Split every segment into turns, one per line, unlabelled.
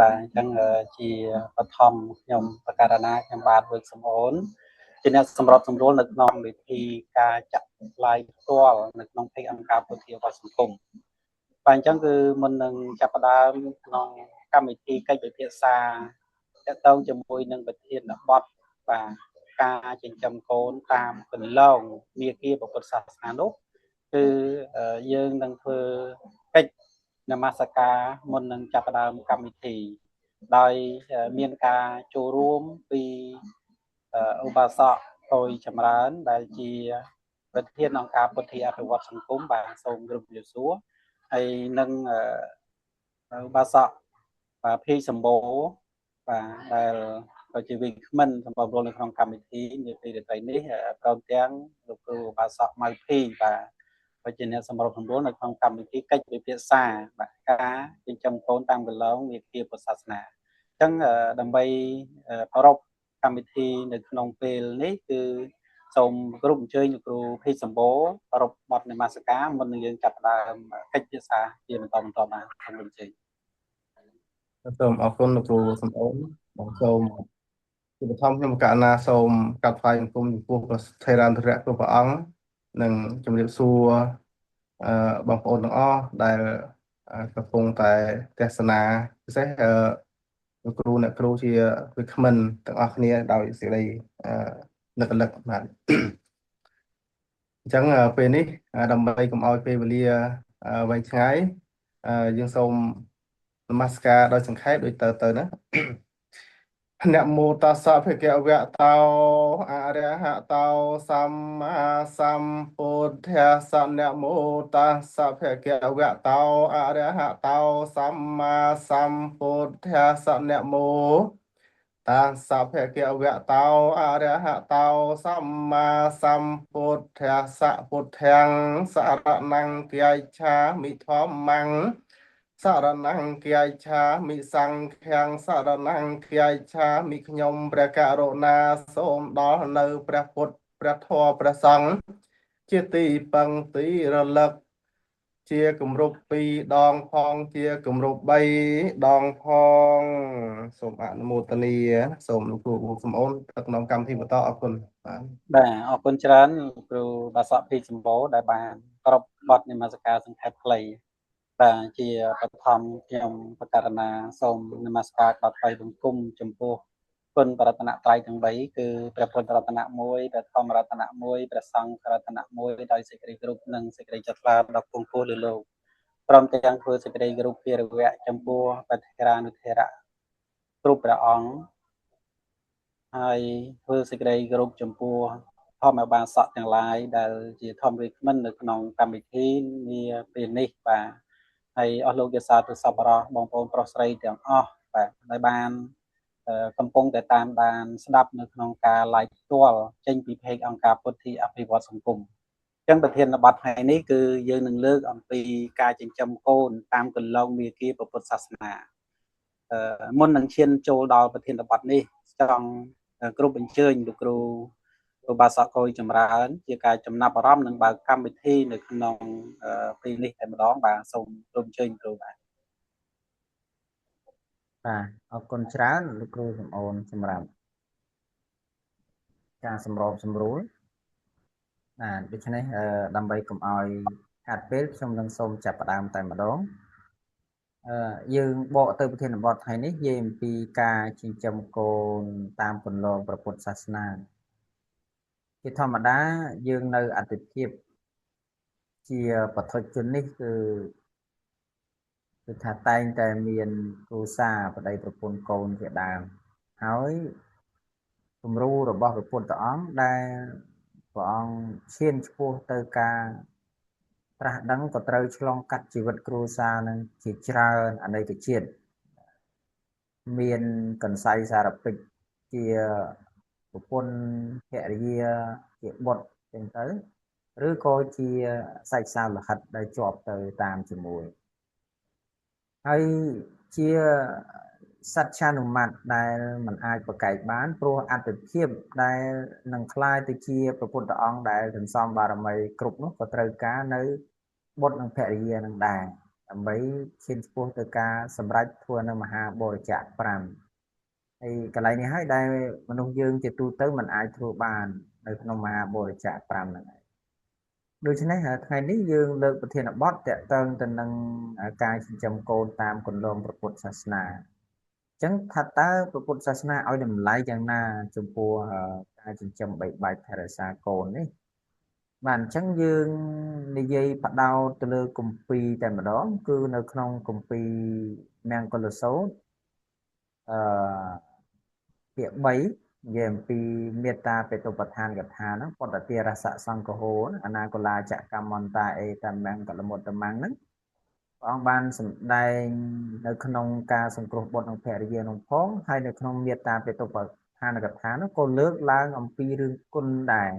បាទអញ្ចឹងជាបឋមខ្ញុំបករណាខ្ញុំបាទវើកសំអូនជាអ្នកសម្របសម្រួលនៅក្នុងវិធីការចាក់ live ផ្ទាល់នៅក្នុង page អង្គការពុទ្ធាវត្តសង្គមបាទអញ្ចឹងគឺមុននឹងចាប់ផ្ដើមក្នុងកម្មវិធីកិច្ចពិភាក្សាតកតងជាមួយនឹងប្រធានបទបាទការចិញ្ចឹមកូនតាមកន្លងមាគាពុទ្ធសាសនានោះគឺយើងនឹងធ្វើកិច្ចនមស្ការមុននឹងចាប់ផ្ដើមកម្មវិធីដោយមានការចូលរួមពីឧបាសកកុយចម្រើនដែលជាប្រធានអង្គការពុទ្ធាអភិវឌ្ឍសង្គមបាទសូមគោរពជំរាបសួរហើយនឹងឧបាសកបាទភីសម្បូរបាទដែលក៏ជាវិក្មិនសម្របនៅក្នុងកម្មវិធីនាពេលរាត្រីនេះព្រមទាំងលោកគ្រូឧបាសកម៉ៅភីបាទក៏ជាអ្នកសម្របសម្រួលនៅក្នុងកម្មវិធីកិច្ចពិភាក្សាបាទការចិញ្ចឹមកូនតាមកន្លងមាគាពុទ្ធសាសនាអញ្ចឹងដើម្បីប្រពកម្មវិធីនៅក្នុងពេលនេះគឺសូមគោរពអញ្ជើញលោកគ្រូភីសម្បូរប្រពបទនមស្ការមុននឹងយើងចាប់ផ្ដើមកិច្ចពិភាក្សាជាបន្តបន្តបាទសូមអញ្ជើញ
សូមអរគុណលោកគ្រូសំអូនបងសូមជាបឋមខ្ញុំករុណាសូមកាត់ថ្វាយបង្គំចំពោះព្រះថេរានុថេរៈគ្រប់ព្រះអង្គនិងជម្រាបសួរអឺបងប្អូនទាំងអស់ដែលកំពុងតែទស្សនាពិសេសអឺលោកគ្រូអ្នកគ្រូជាវាគ្មិនទាំងអស់គ្នាដោយសេចក្តីអឺនឹកលឹកបាទអញ្ចឹងពេលនេះដើម្បីកុំឲ្យពេលវេលាវែងឆ្ងាយយើងសូមនមស្ការដោយសង្ខេបដូចតទៅណានមោតស្សៈភគវៈតោអរហតោសម្មាសម្ពុទ្ធាសៈនមោតស្សៈភគវៈតោអរហតោសម្មាសម្ពុទ្ធាសៈនមោតាសៈភគវៈតោអរហតោសម្មាសម្ពុទ្ធាសៈពុទ្ធាំសរណង្គាឆាមិធម្មំសរណង្គាឆាមិសង្ឃាំសរណង្គាឆាមិខ្ញុំព្រះករុណាសូមដល់នៅព្រះពុទ្ធព្រះធម៌ព្រះសង្ឃជាទីពឹងទីរលឹកជាគម្រប់2ដងផងជាគម្រប់3ដងផងសូមអនុមោទនាសូមលោកគ្រូសំអូនដឹកនាំកម្មវិធីបន្តអរគុណបាទ
បាទអរគុណច្រើនលោកគ្រូបាសកភីសម្បូរដែលបានប្រពបទនមស្ការសង្ខេបខ្លីបាទជាបឋមខ្ញុំបករណាសូមនមស្ការក្រាបថ្វាយបង្គំចំពោះគុណបរតនត្រ័យទាំង3គឺព្រះពុទ្ធរតនៈ1ព្រះធម្មរតនៈ1ព្រះសង្ឃរតនៈ1ដោយសេចក្តីគោរពនិងសេចក្តីចាត់ថ្លាដល់ពងពោះលើលោកព្រមទាំងធ្វើសេចក្តីគោរពភារវៈចំពោះបថេរានុថេរៈគ្រប់ព្រះអង្គហើយធ្វើសេចក្តីគោរពចំពោះធម្មបាសកទាំងឡាយដែលជាធម្មវិក្មិននៅក្នុងកម្មវិធីនាពេលនេះបាទហើយអស់លោកជាសាធុសប្បុរសបងប្អូនប្រុសស្រីទាំងអស់បាទដែលបានកំពុងតែតាមដានស្ដាប់នៅក្នុងការ live ផ្ទាល់ចេញពី page អង្គការពុទ្ធិអភិវឌ្ឍសង្គមអញ្ចឹងប្រធានបទថ្ងៃនេះគឺយើងនឹងលើកអំពីការចិញ្ចឹមកូនតាមកន្លងមាគាពុទ្ធសាសនាមុននឹងឈានចូលដល់ប្រធានបទនេះចង់គ្រប់អញ្ជើញលោកគ្រូឧបាសកកុយចម្រើនជាការចំណាប់អារម្មណ៍និងបើកកម្មវិធីនៅក្នុងពេលនេះតែម្ដងបាទសូមគ្រប់អញ្ជើញគ្រូបាទ
បាទអរគុណច្រើនលោកគ្រូសំអូនសម្រាប់ការសម្របសម្រួលបាទដូច្នេះដើម្បីកុំឲ្យខាតពេលខ្ញុំនឹងសូមចាប់ផ្ដើមតែម្ដងអឺយើងបកទៅប្រធានបទថ្ងៃនេះនិយាយអំពីការចិញ្ចឹមកូនតាមគន្លងព្រះពុទ្ធសាសនាជាធម្មតាយើងនៅអតិភិបជាបឋិជននេះគឺគឺថាតែងតែមានគ្រួសារប្តីប្រពន្ធកូនជាដើមហើយគំរូរបស់ព្រះពុទ្ធអង្គដែលព្រះអង្គឈានឆ្ពោះទៅការត្រាស់ដឹងក៏ត្រូវឆ្លងកាត់ជីវិតគ្រួសារនឹងជាច្រើនអនេកជាតិមានកន្សៃសារពេចជាប្រពន្ធភរិយាជាបុត្រចឹងទៅឬក៏ជាសាច់សាលោហិតដែលជាប់ទៅតាមជាមួយហើយជាសត្យានុម័តដែលมันអាចប្រកែកបានព្រោះអត្តភាពដែលនឹងក្លាយទៅជាព្រះពុទ្ធអង្គដែលសន្សំបារមីគ្រប់នោះក៏ត្រូវការនៅបុត្រនិងភរិយានឹងដែរ ដើម្បីឈានឆ្ពោះទៅការសម្រេចធ្វើនៅមហាបរិច្ចាគ5ហើយកន្លែងនេះហើយដែលមនុស្សយើងជាទូទៅមិនអាចធ្វើបាននៅក្នុងមហាបរិច្ចាគ5ហ្នឹងឯងដូច្នេះថ្ងៃនេះយើងលើកប្រធានបទតកតងទៅនឹងការចិញ្ចឹមកូនតាមគន្លងព្រះពុទ្ធសាសនាអញ្ចឹងថាតើព្រះពុទ្ធសាសនាឲ្យតម្លៃយ៉ាងណាចំពោះការចិញ្ចឹមបីបាច់ថែរក្សាកូននេះបាទអញ្ចឹងយើងនិយាយបដោតទៅលើគម្ពីរតែម្ដងគឺនៅក្នុងគម្ពីរមង្គលសូត្រអឺពាក្យ3និយាយអំពីមេត្តាបេតុបដ្ឋានកថាហ្នឹងបតតិរសសង្ឃហោអនាគលាចកម្មន្តាអេតមង្គលមុត្តមង្គហ្នឹងព្រះអង្គបានសម្ដែងនៅក្នុងការសង្គ្រោះបុត្រនិងភរិយានោះផងហើយនៅក្នុងមេត្តាបេតុបដ្ឋានកថានោះក៏លើកឡើងអំពីរឿងគុណដែរ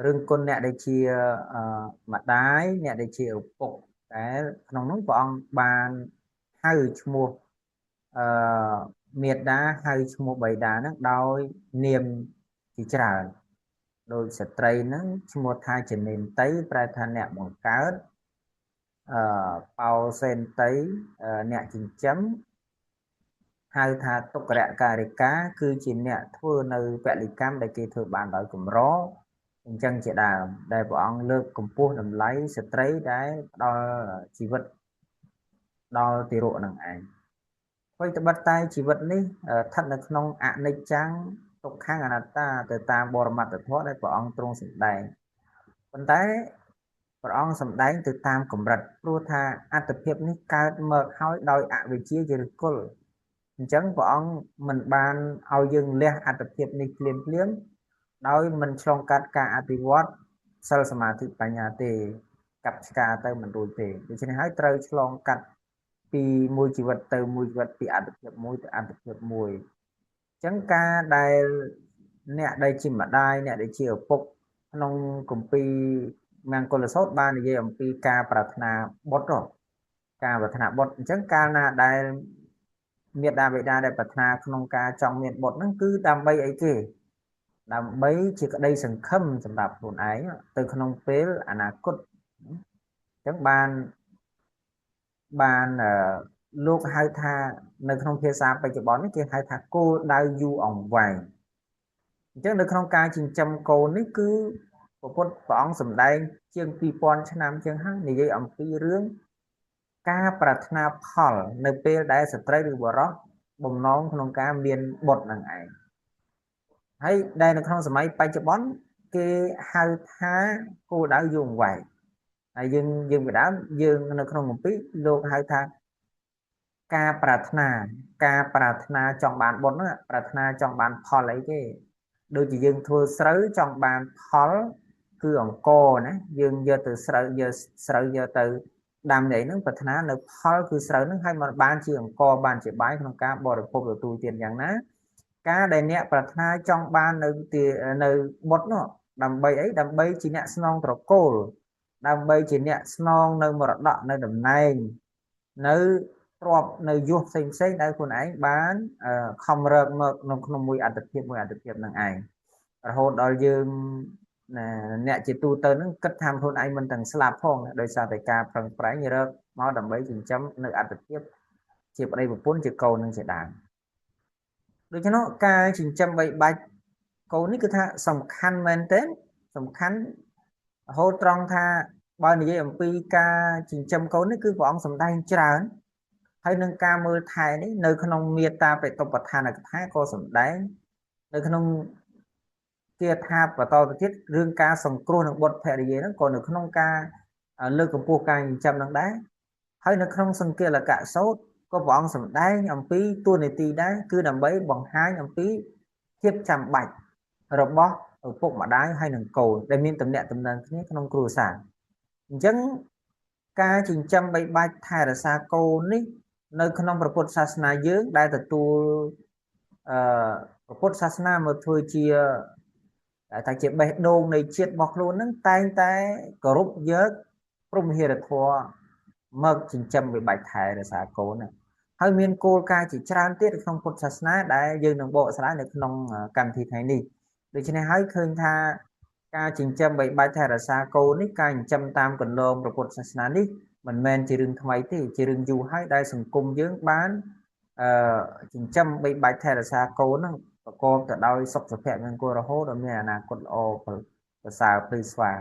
រឿងគុណអ្នកដែលជាម្ដាយអ្នកដែលជាឪពុកតែក្នុងនោះព្រះអង្គបានហៅឈ្មោះអឺមេដាហៅឈ្មោះបិតាហ្នឹងដោយនាមជាច្រើនដោយស្ត្រីហ្នឹងឈ្មោះថាចនិន្តីប្រែថាអ្នកបង្កើតអឺបោសេនតីអ្នកចិញ្ចឹមហៅថាទុក្ករការិកាគឺជាអ្នកធ្វើនៅពលិកម្មដែលគេធ្វើបានដោយកម្រអញ្ចឹងជាដើមដែលព្រះអង្គលើកកម្ពស់តម្លៃស្ត្រីដែលផ្ដល់ជីវិតដល់ទារកនឹងឯងអ្វីត្បិតតែជីវិតនេះស្ថិតនៅក្នុងអនិច្ចំទុក្ខំអនត្តាទៅតាមបរមត្តធម៌ដែលព្រះអង្គទ្រង់សម្ដែងប៉ុន្តែព្រះអង្គសម្ដែងទៅតាមកម្រិតព្រោះថាអត្តភាពនេះកើតមកហើយដោយអវិជ្ជាជាឫសគល់អញ្ចឹងព្រះអង្គមិនបានឲ្យយើងលះអត្តភាពនេះភ្លាមភ្លាមដោយមិនឆ្លងកាត់ការអភិវឌ្ឍសិលសមាធិបញ្ញាទេកាប់ឆ្កាទៅមិនរួចទេដូច្នេះហើយត្រូវឆ្លងកាត់ពីមួយជីវិតទៅមួយជីវិតពីអត្តភាពមួយទៅអត្តភាពមួយអញ្ចឹងការដែលអ្នកដែលជាម្ដាយអ្នកដែលជាឪពុកក្នុងគម្ពីរមង្គលសូត្របាននិយាយអំពីការប្រាថ្នាបុត្រការប្រាថ្នាបុត្រអញ្ចឹងកាលណាដែលមេដាបិតាដែលប្រាថ្នាក្នុងការចង់មានបុត្រហ្នឹងគឺដើម្បីអីគេដើម្បីជាក្តីសង្ឃឹមសម្រាប់ខ្លួនឯងទៅក្នុងពេលអនាគតអញ្ចឹងបានលោកហៅថានៅក្នុងភាសាបច្ចុប្បន្ននេះគេហៅថាគោលដៅយូរអង្វែងអញ្ចឹងនៅក្នុងការចិញ្ចឹមកូននេះគឺព្រះពុទ្ធព្រះអង្គសម្ដែងជាង2000ឆ្នាំជាងហើយនិយាយអំពីរឿងការប្រាថ្នាផលនៅពេលដែលស្ត្រីឬបុរសបំណងក្នុងការមានបុត្រនឹងឯងហើយដែលនៅក្នុងសម័យបច្ចុប្បន្នគេហៅថាគោលដៅយូរអង្វែងហើយយើងពីដើមយើងនៅក្នុងគម្ពីរលោកហៅថាការប្រាថ្នាចង់បានបុណ្យហ្នឹងប្រាថ្នាចង់បានផលអីគេដូចជាយើងធ្វើស្រូវចង់បានផលគឺអង្គណាយើងយកទៅស្រូវយកស្រូវយកទៅដាំនេះហ្នឹងប្រាថ្នានៅផលគឺស្រូវហ្នឹងឲ្យมันបានជាអង្គបានជាបាយក្នុងការបរិភោគទទួលទានយ៉ាងណាការដែលអ្នកប្រាថ្នាចង់បាននៅបុត្រនោះដើម្បីអីដើម្បីជាអ្នកស្នងត្រកូលដើម្បីជាអ្នកស្នងនៅមរតកនៅតំណែងនៅទ្រព្យនៅយុះផ្សេងផ្សេងដែលខ្លួនឯងបានខំរកមកនៅក្នុងមួយអត្តភាពមួយអត្តភាពនឹងឯងរហូតដល់យើងអ្នកជាទូទៅនឹងគិតថាខ្លួនឯងមិនទាំងស្លាប់ផងដោយសារតែការប្រឹងប្រែងរកមកដើម្បីចិញ្ចឹមនៅអត្តភាពជាប្តីប្រពន្ធជាកូននឹងជាដើមដូច្នោះការចិញ្ចឹមបីបាច់កូននេះគឺថាសំខាន់មែនទែនសំខាន់រហូតត្រង់ថាបើនិយាយអំពីការចិញ្ចឹមកូននេះគឺព្រះអង្គសម្ដែងច្រើនហើយនឹងការមើលថែនេះនៅក្នុងមេត្តាបេតុបដ្ឋានកថាក៏សម្ដែងនៅក្នុងគាថាបន្តទៅទៀតរឿងការសង្គ្រោះនឹងបុត្រភរិយាហ្នឹងក៏នៅក្នុងការលើកកម្ពស់ការចិញ្ចឹមនឹងដែរហើយនៅក្នុងសង្កេលកសោតក៏ព្រះអង្គសម្ដែងអំពីតួនាទីដែរគឺដើម្បីបង្ហាញអំពីភាពចាំបាច់របស់ឪពុកម្ដាយហើយនឹងកូនដែលមានទំនាក់ទំនងគ្នាក្នុងគ្រួសារអញ្ចឹងការចិញ្ចឹមបីបាច់ថែរក្សាកូននេះនៅក្នុងព្រះពុទ្ធសាសនាយើងដែលទទួលព្រះពុទ្ធសាសនាមកធ្វើជាតែជាបេះដូងនៃជាតិរបស់ខ្លួននឹងតែងតែគោរពយកព្រហ្មវិហារធម៌មកចិញ្ចឹមបីបាច់ថែរក្សាកូនហើយមានគោលការណ៍ជាច្រើនទៀតក្នុងពុទ្ធសាសនាដែលយើងនឹងបកស្រាយនៅក្នុងកម្មវិធីថ្ងៃនេះដូច្នេះហើយឃើញថាការចិញ្ចឹមបីបាច់ថែរក្សាកូននេះការចិញ្ចឹមតាមគន្លងព្រះពុទ្ធសាសនានេះ មិនមែនជារឿងថ្មីទេជារឿងយូរហើយដែលសង្គមយើងបានអឺចិញ្ចឹមបីបាច់ថែរក្សាកូនហ្នឹងប្រកបទៅដោយសុខសុភមង្គលរហូតដល់មានអនាគតល្អប្រសើរភ្លឺស្វាង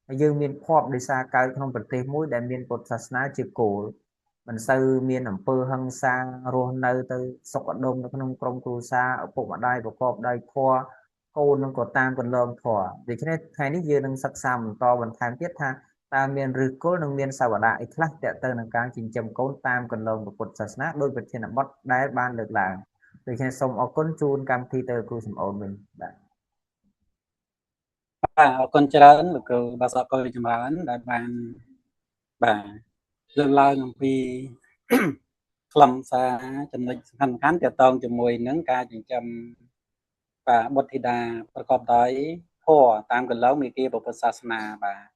ហើយយើងមានភ័ព្វដោយសារកើតក្នុងប្រទេសមួយដែលមានពុទ្ធសាសនាជាគោលមិនសូវមានអំពើហិង្សារស់នៅទៅសុខដុមនៅក្នុងក្រុមគ្រួសារឪពុកម្ដាយប្រកបដោយធម៌កូននឹងក៏តាមកន្លងធម៌ដូច្នេះថ្ងៃនេះយើងនឹងសិក្សាបន្តបន្ថែមទៀតថាតើមានឫសគល់និងមានសាវតាអីខ្លះទាក់ទងនឹងការចិញ្ចឹមកូនតាមកន្លងពុទ្ធសាសនាដោយប្រធានបទដែលបានលើកឡើងដូច្នេះសូមអរគុណជូនកម្មវិធីទៅគ្រូសំអូនវិញបាទ
បាទអរគុណច្រើនលោកគ្រូបាទសកលចម្រើនដែលបានបាទលើកឡើងអំពីខ្លឹមសារចំណុចសំខាន់ៗទាក់ទងជាមួយនឹងការចិញ្ចឹមបាទបុត្រធីតាប្រកបដោយធម៌តាមកន្លងមេគាពុទ្ធសាសនាបាទ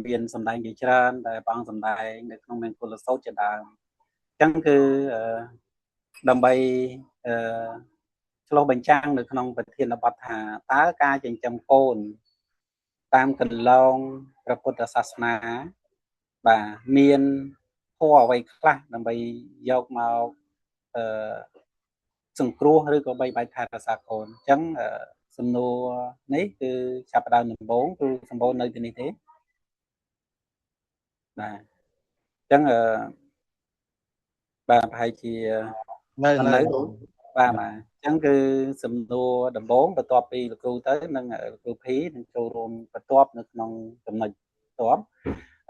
មានសម្ដែងជាច្រើនដែលព្រះអង្គសម្ដែងនៅក្នុងមង្គលសូត្រជាដើមអញ្ចឹងគឺដើម្បីអឺឆ្លុះបញ្ចាំងនៅក្នុងប្រធានបទថាតើការចិញ្ចឹមកូនតាមកន្លងព្រះពុទ្ធសាសនាបាទមានធម៌អ្វីខ្លះដើម្បីយកមកអឺសង្គ្រោះឬក៏បីបាច់ថែរក្សាកូនអញ្ចឹងសំណួរនេះគឺចាប់ផ្ដើមដំបូងគឺសម្បូរនៅទីនេះទេបាទអញ្ចឹងអឺបាទប្រហែលជា
នៅ
នៅបាទបាទអញ្ចឹងគឺសំណួរដំបូងបន្ទាប់ពីលោកគ្រូទៅនិងលោកគ្រូភីនឹងចូលរួមបន្ទាប់នៅក្នុងចំណុចបន្ទាប់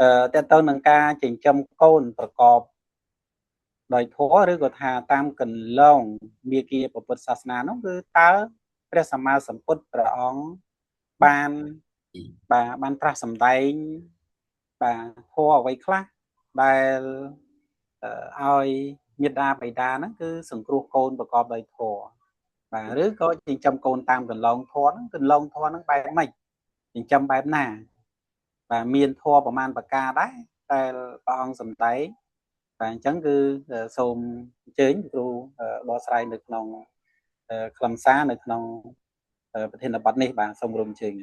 អឺតើទៅនឹងការចិញ្ចឹមកូនប្រកបដោយធម៌ឬក៏ថាតាមកន្លងមាគាពុទ្ធសាសនានោះគឺតើព្រះសម្មាសម្ពុទ្ធព្រះអង្គបានបាទបានត្រាស់សម្ដែងបាទធម៌អ្វីខ្លះដែលឲ្យមេដាបិតាហ្នឹងគឺសង្គ្រោះកូនប្រកបដោយធម៌បាទឬក៏ចិញ្ចឹមកូនតាមកន្លងធម៌ហ្នឹងកន្លងធម៌ហ្នឹងបែបម៉េចចិញ្ចឹមបែបណាបាទមានធម៌ប្រមាណប្រការដែរដែលព្រះអង្គសម្ដែងបាទអញ្ចឹងគឺសូមអញ្ជើញគ្រូបកស្រាយនៅក្នុងខ្លឹមសារនៅក្នុងប្រធានបទនេះបាទសូមរួមអញ្ជើញ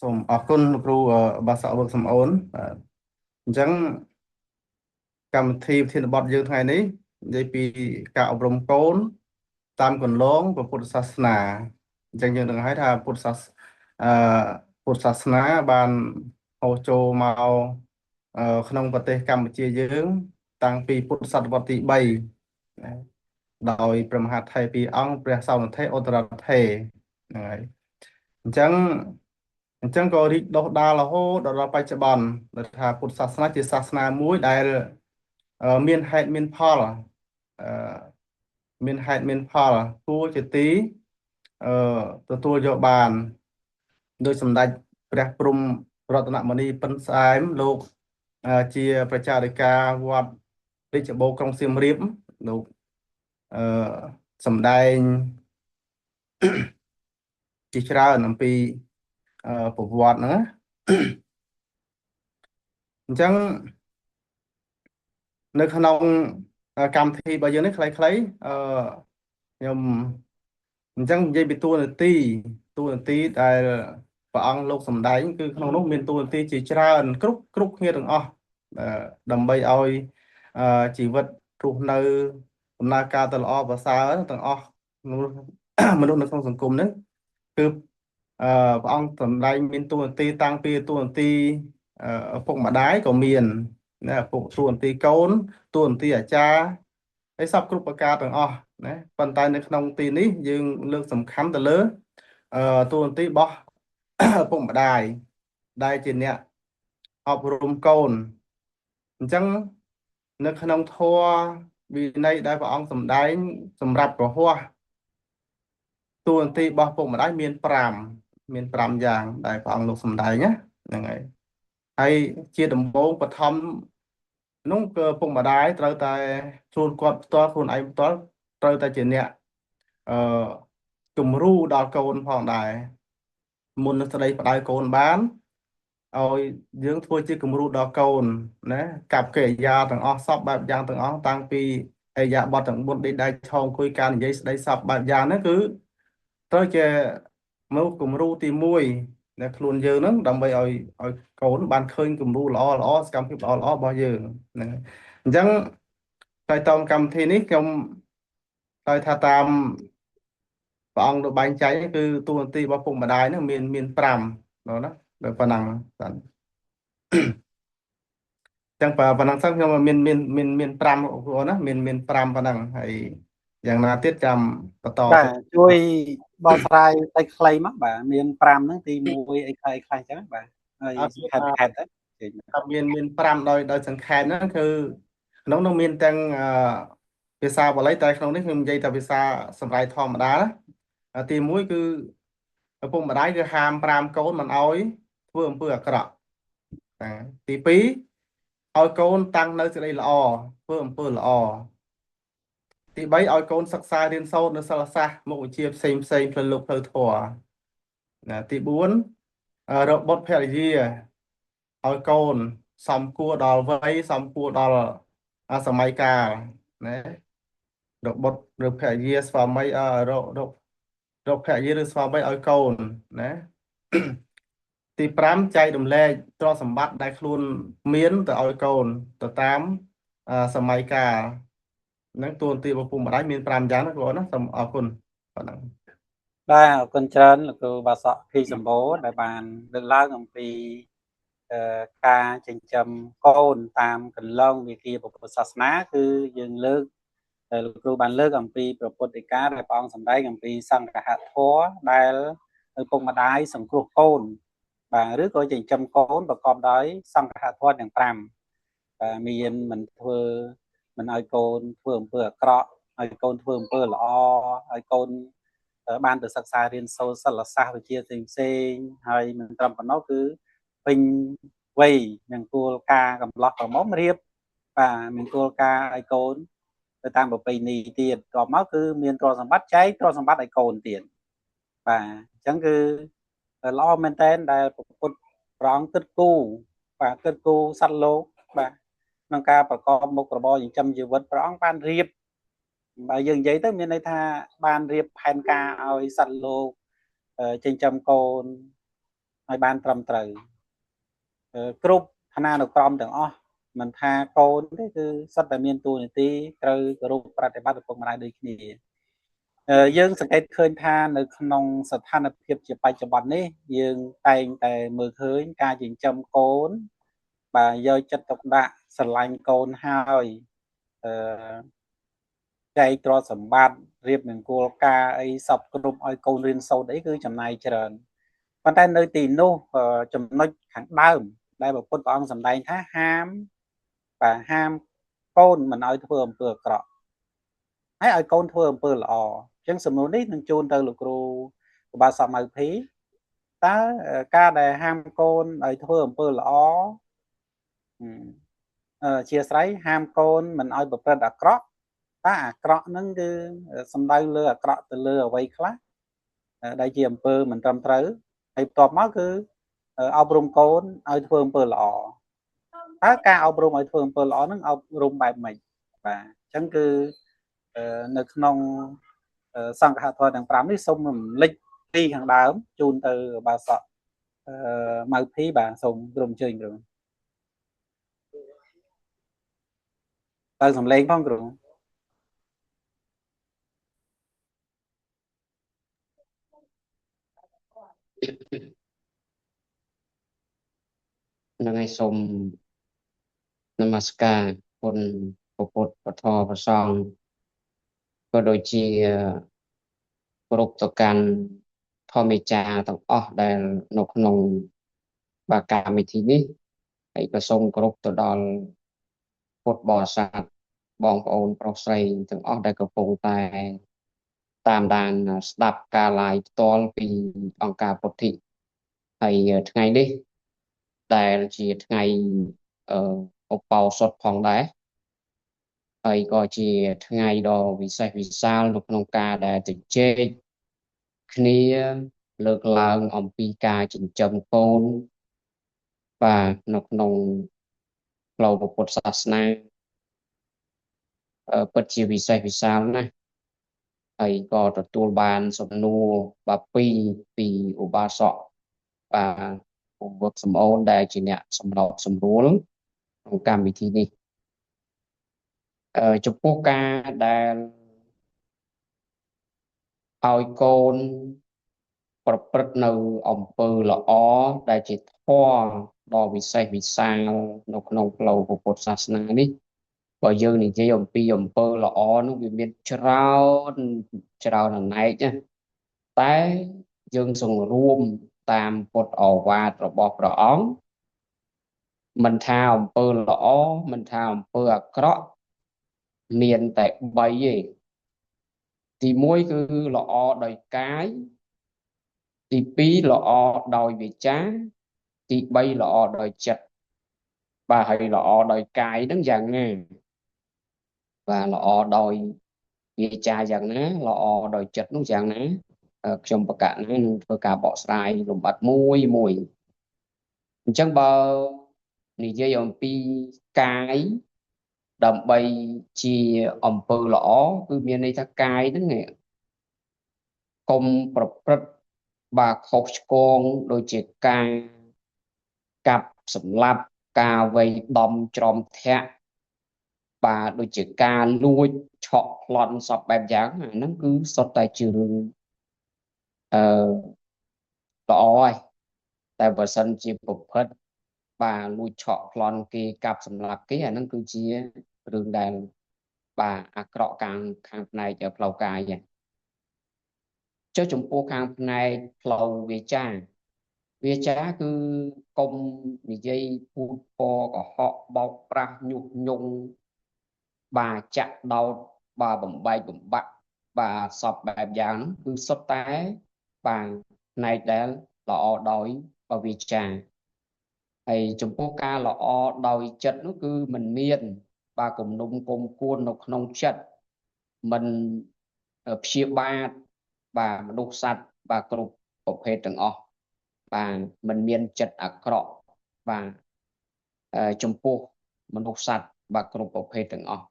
សូមអរគុណលោកគ្រូបាសកវឹកសំអូនបាទអញ្ចឹងកម្មវិធីប្រធានបទយើងថ្ងៃនេះនិយាយពីការអប់រំកូនតាមកន្លងព្រះពុទ្ធសាសនាអញ្ចឹងយើងដឹងហើយថាពុទ្ធសាសអឺពុទ្ធសាសនាបានហូរចូលមកក្នុងប្រទេសកម្ពុជាយើង តាំងពីពុទ្ធសតវត្សទី3ណាដោយព្រះមហាថេរពីរអង្គព្រះសោនថេរឧត្តរថេរហ្នឹងហើយអញ្ចឹងអញ្ចឹងក៏រីកដុះដាលរហូតដល់បច្ចុប្បន្នដែលថាពុទ្ធសាសនាជាសាសនាមួយដែលមានហេតុមានផលអឺមានហេតុមានផលគួរជាទីអឺទទួលយកបានដោយសម្ដេចព្រះព្រំរតនមនីពិនស្អែមលោកជាប្រជារិកាវត្តរាជបូរក្រុងសៀមរាបលោកអឺសម្ដែងជាច្រើនអំពីប្រវត្តិហ្នឹងណាអញ្ចឹងនៅក្នុងកម្មវិធីរបស់យើងនេះខ្លីៗអឺខ្ញុំអញ្ចឹងនិយាយពីតួនាទីតួនាទីដែលព្រះអង្គលោកសម្ដែងគឺក្នុងនោះមានតួនាទីជាច្រើនគ្រប់គ្រប់គ្នាទាំងអស់ដើម្បីឲ្យជីវិតរស់នៅដំណើរការទៅល្អប្រសើរទាំងអស់មនុស្សមនុស្សនៅក្នុងសង្គមហ្នឹងគឺអឺព្រះអង្គសម្ដែងមានតួនាទីតាំងពីតួនាទីឪពុកម្ដាយក៏មានណាឪពុកតួនាទីកូនតួនាទីអាចារ្យហើយសពគ្រប់ប្រការទាំងអស់ណាប៉ុន្តែនៅក្នុងទីនេះយើងលើកសំខាន់ទៅលើអឺតួនាទីរបស់ឪពុកម្ដាយដែលជាអ្នកអប់រំកូនអញ្ចឹងនៅក្នុងធម៌វិន័យដែលព្រះអង្គសម្ដែងសម្រាប់ប្រហោះតួនាទីរបស់ពុកម្ដាយមាន5មាន5យ៉ាងដែលព្រះអង្គលោកសម្ដែងណាហ្នឹងហើយហើយជាដំបូងបឋមនោះគឺពុកម្ដាយត្រូវតែខ្លួនគាត់ផ្ទាល់ខ្លួនឯងផ្ទាល់ត្រូវតែជាអ្នកអឺគំរូដល់កូនផងដែរមុននឹងស្ដីផ្ដៅកូនបានឲ្យយើងធ្វើជាគំរូដល់កូនណាកັບកិរិយាទាំងអស់សពបែបយ៉ាងទាំងអស់តាំងពីអរិយាបថទាំង4ដេកដៃឆោងអង្គុយការនិយាយស្ដីសពបែបយ៉ាងហ្នឹងគឺត្រូវជាមនុស្សគំរូទី1 នៅខ្លួនយើងហ្នឹងដើម្បីឲ្យកូនបានឃើញគំរូល្អល្អសកម្មភាពល្អល្អរបស់យើងហ្នឹងអញ្ចឹងតែតមកម្មវិធីនេះខ្ញុំដោយថាតាមព្រះអង្គនៅបែងចែកគឺតួនាទីរបស់ពុកម្ដាយហ្នឹងមាន5ណាដល់ប៉ុណ្ណឹងបាទចឹងប៉ុណ្ណឹងសិនខ្ញុំមានមានមានមាន5បងប្អូនណាមាន5ប៉ុណ្ណឹងហើយយ៉ាងណាទៀតចាំបន្ត
បាទជួយបកស្រាយតិចខ្លីមកបាទមាន5ហ្នឹងទី1អីខ្លីខ្លះអញ្ចឹងបាទហើយសង្ខេបខេបទៅ
មាន5ដោយសង្ខេបហ្នឹងគឺក្នុងនោះមានទាំងភាសាបាលីតែក្នុងនេះខ្ញុំនិយាយតែភាសាសម្រាប់ធម្មតាណាទី1គឺឪពុកម្ដាយគឺហាម5កូនមិនអោយធ្វើអំពើអាក្រក់ទី2ឲ្យកូនតាំងនៅសេចក្តីល្អធ្វើអំពើល្អទី3ឲ្យកូនសិក្សារៀនសូត្រនៅសិលសាស្ត្រមុខវិជ្ជាផ្សេងផ្សេងផ្លូវលោកផ្លូវធម៌ណាទី4រកបុត្រភរិយាឲ្យកូនសំគួរដល់វ័យសំគួរដល់សម័យកាលណារកបុត្រឬភរិយាស្វាមីរករកភរិយាឬស្វាមីឲ្យកូនណាទី5ចែករំលែកទ្រព្យសម្បត្តិដែលខ្លួនមានទៅឲ្យកូនទៅតាមសម័យកាលហ្នឹងតួនាទីរបស់ពុកម្ដាយមាន5យ៉ាងណាបងណាសូមអរគុណប៉ុណ្ណឹង
បាទអរគុណច្រើនលោកគ្រូបាសកភីសម្បូរដែលបានលើកឡើងអំពីការចិញ្ចឹមកូនតាមកន្លងវិគាពុទ្ធសាសនាគឺយើងលើកលោកគ្រូបានលើកអំពីព្រះពុទ្ធដីកាដែលព្រះអង្គសម្ដែងអំពីសង្ឃហធម៌ដែលឪពុកម្ដាយសង្គ្រោះកូនបាទឬក៏ចិញ្ចឹមកូនប្រកបដោយសង្ឃហធម៌ទាំង5បាទមានមិនធ្វើមិនឲ្យកូនធ្វើអំពើអាក្រក់ឲ្យកូនធ្វើអំពើល្អឲ្យកូនបានទៅសិក្សារៀនសូត្រសិលសាស្ត្រវិជ្ជាផ្សេងផ្សេងហើយមិនត្រឹមប៉ុណ្ណោះគឺពេញវ័យនឹងគោលការណ៍កំឡោះក្រមុំរៀបបាទមានគោលការណ៍ឲ្យកូនទៅតាមប្រពៃណីទៀតតបមកគឺមានទ្រព្យសម្បត្តិចែកទ្រព្យសម្បត្តិឲ្យកូនទៀតបាទអញ្ចឹងគឺល្អមែនតើដែលពុទ្ធព្រះអង្គគិតគូរបាទគិតគូរសត្វលោកបាទក្នុងការប្រកបមុខរបរចិញ្ចឹមជីវិតព្រះអង្គបានរៀបបើយើងនិយាយទៅមានន័យថាបានរៀបផែនការឲ្យសត្វលោកចិញ្ចឹមកូនឲ្យបានត្រឹមត្រូវគ្រប់ឋានានុក្រមទាំងអស់មិនថាកូនទេគឺសុទ្ធតែមានតួនាទីត្រូវគោរពប្រតិបត្តិឪពុកម្ដាយដូចគ្នាយើងសង្កេតឃើញថានៅក្នុងស្ថានភាពជាបច្ចុប្បន្ននេះយើងតែងតែមើលឃើញការចិញ្ចឹមកូនបាទយកចិត្តទុកដាក់ស្រឡាញ់កូនហើយអឺចែកទ្រព្យសម្បត្តិរៀបមង្គលការអីសពគ្រប់ឲ្យកូនរៀនសូត្រអីគឺចំណាយច្រើនប៉ុន្តែនៅទីនោះចំណុចខាងដើមដែលព្រះពុទ្ធព្រះអង្គសម្ដែងថាហាមបាទហាមកូនមិនឲ្យធ្វើអំពើអាក្រក់ហើយឲ្យកូនធ្វើអំពើល្អអញ្ចឹងសំណួរនេះនឹងជូនទៅលោកគ្រូបាសកម៉ៅភីតើការដែលហាមកូនឲ្យធ្វើអំពើល្អជាស្រ័យហាមកូនមិនឲ្យប្រព្រឹត្តអាក្រក់តើអាក្រក់ហ្នឹងគឺសំដៅលើអាក្រក់ទៅលើអ្វីខ្លះដែលជាអំពើមិនត្រឹមត្រូវហើយបន្ទាប់មកគឺអប់រំកូនឲ្យធ្វើអំពើល្អតើការអប់រំឲ្យធ្វើអំពើល្អហ្នឹងអប់រំបែបម៉េចបាទអញ្ចឹងគឺនៅក្នុងសង្ឃធម៌ទាំង5នេះសូមរំលេចពីខាងដើមជូនទៅបាសកម៉ៅភីបាទសូមក្រុមអញ្ជើញគ្រូទៅសំឡេងផងគ្រូ
ហ្នឹងហើយសូមនមស្ការគុណពុទ្ធពធប្រសង្ឃក៏ដូចជាគ្រប់ទៅកាន់ធម្មចារទាំងអស់ដែលនៅក្នុងបាកម្មវិធីនេះហើយក៏សូមគោរពទៅដល់ពុទ្ធបរិស័ទបងប្អូនប្រុសស្រីទាំងអស់ដែលកំពុងតែតាមដានស្ដាប់ការ live ផ្ទាល់ពីអង្គការពុទ្ធិហើយថ្ងៃនេះដែលជាថ្ងៃឧបោសថផងដែរហើយក៏ជាថ្ងៃដ៏វិសេសវិសាលនៅក្នុងការដែលជជែកគ្នាលើកឡើងអំពីការចិញ្ចឹមកូនបាទនៅក្នុងផ្លូវពុទ្ធសាសនាពិតជាវិសេសវិសាលណាស់ហើយក៏ទទួលបានសំណួរបាទពីឧបាសក បាទពូវឹកសំអូនដែលជាអ្នកសម្របសម្រួលក្នុងកម្មវិធីនេះចំពោះការដែលឲ្យកូនប្រព្រឹត្តនៅអំពើល្អដែលជាធម៌ដ៏វិសេសវិសាលនៅក្នុងផ្លូវពុទ្ធសាសនានេះបើយើងនិយាយអំពីអំពើល្អនោះវាមានច្រើនច្រើនអណែកណាតែយើងសង្រួមតាមពុទ្ធឱវាទរបស់ព្រះអង្គមិនថាអំពើល្អមិនថាអំពើអាក្រក់មានតែ3ទេទី1គឺល្អដោយកាយទី2ល្អដោយវាចាទី3ល្អដោយចិត្តបាទហើយល្អដោយកាយហ្នឹងយ៉ាងណាបាទល្អដោយវាចាយ៉ាងណាល្អដោយចិត្តនោះយ៉ាងណាខ្ញុំបកណានឹងធ្វើការបកស្រាយលម្អិតមួយមួយអញ្ចឹងបើនិយាយអំពីកាយដើម្បីជាអំពើល្អគឺមានន័យថាកាយហ្នឹងកុំប្រព្រឹត្តបាទខុសឆ្គងដូចជាការកាប់សម្លាប់ការវៃដំច្រំធាក់បាទដូចជាការលួចឆក់ប្លន់សពបែបយ៉ាងអាហ្នឹងគឺសុទ្ធតែជារឿងអឺល្អហើយតែបើសិនជាប្រព្រឹត្តបាទលួចឆក់ប្លន់គេកាប់សម្លាប់គេអាហ្នឹងគឺជារឿងដែលបាទអាក្រក់ខាងផ្នែកផ្លូវកាយហ្នឹងចុះចំពោះខាងផ្នែកផ្លូវវាចាវាចាគឺកុំនិយាយពូតពកុហកបោកប្រាស់ញុះញង់បាទចាក់ដោតបាទបំបែកបំបាក់បាទសពបែបយ៉ាងហ្នឹងគឺសុទ្ធតែបាទផ្នែកដែលល្អដោយវាចាហើយចំពោះការល្អដោយចិត្តនោះគឺមិនមានបាទគំនុំគុំគួននៅក្នុងចិត្តមិនព្យាបាទបាទមនុស្សសត្វបាទគ្រប់ប្រភេទទាំងអស់បាទមិនមានចិត្តអាក្រក់បាទចំពោះមនុស្សសត្វបាទគ្រប់ប្រភេទទាំងអស់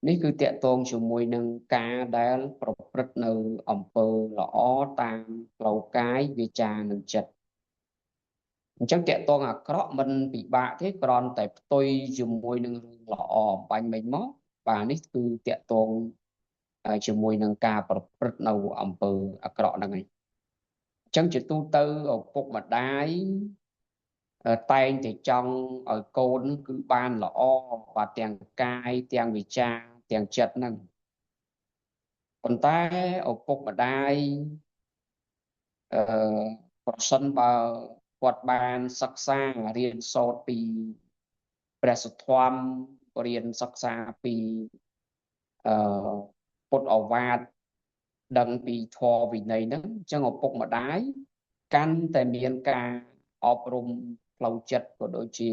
នេះគឺតកតងជាមួយនឹងការដែលប្រព្រឹត្តនៅអំពើល្អតាមផ្លូវកាយវាចានិងចិត្តអញ្ចឹងតកតងអាក្រក់មិនពិបាកទេគ្រាន់តែផ្ទុយជាមួយនឹងរឿងល្អអំបញ្ញមិញមកបាទនេះគឺតកតងជាមួយនឹងការប្រព្រឹត្តនៅអំពើអាក្រក់ហ្នឹងឯងអញ្ចឹងជាទូទៅឪពុកម្ដាយតែងតែចង់ឲ្យកូនគឺបានល្អបាទទាំងកាយទាំងវិចារទាំងចិត្តហ្នឹងប៉ុន្តែឪពុកម្ដាយអឺប្រសិនបើគាត់បានសិក្សារៀនសូត្រពីព្រះសុធម៌រៀនសិក្សាពីអឺពុទ្ធឱវាទដឹងពីធម៌វិន័យហ្នឹងអញ្ចឹងឪពុកម្ដាយកាន់តែមានការអប់រំផ្លូវចិត្តក៏ដូចជា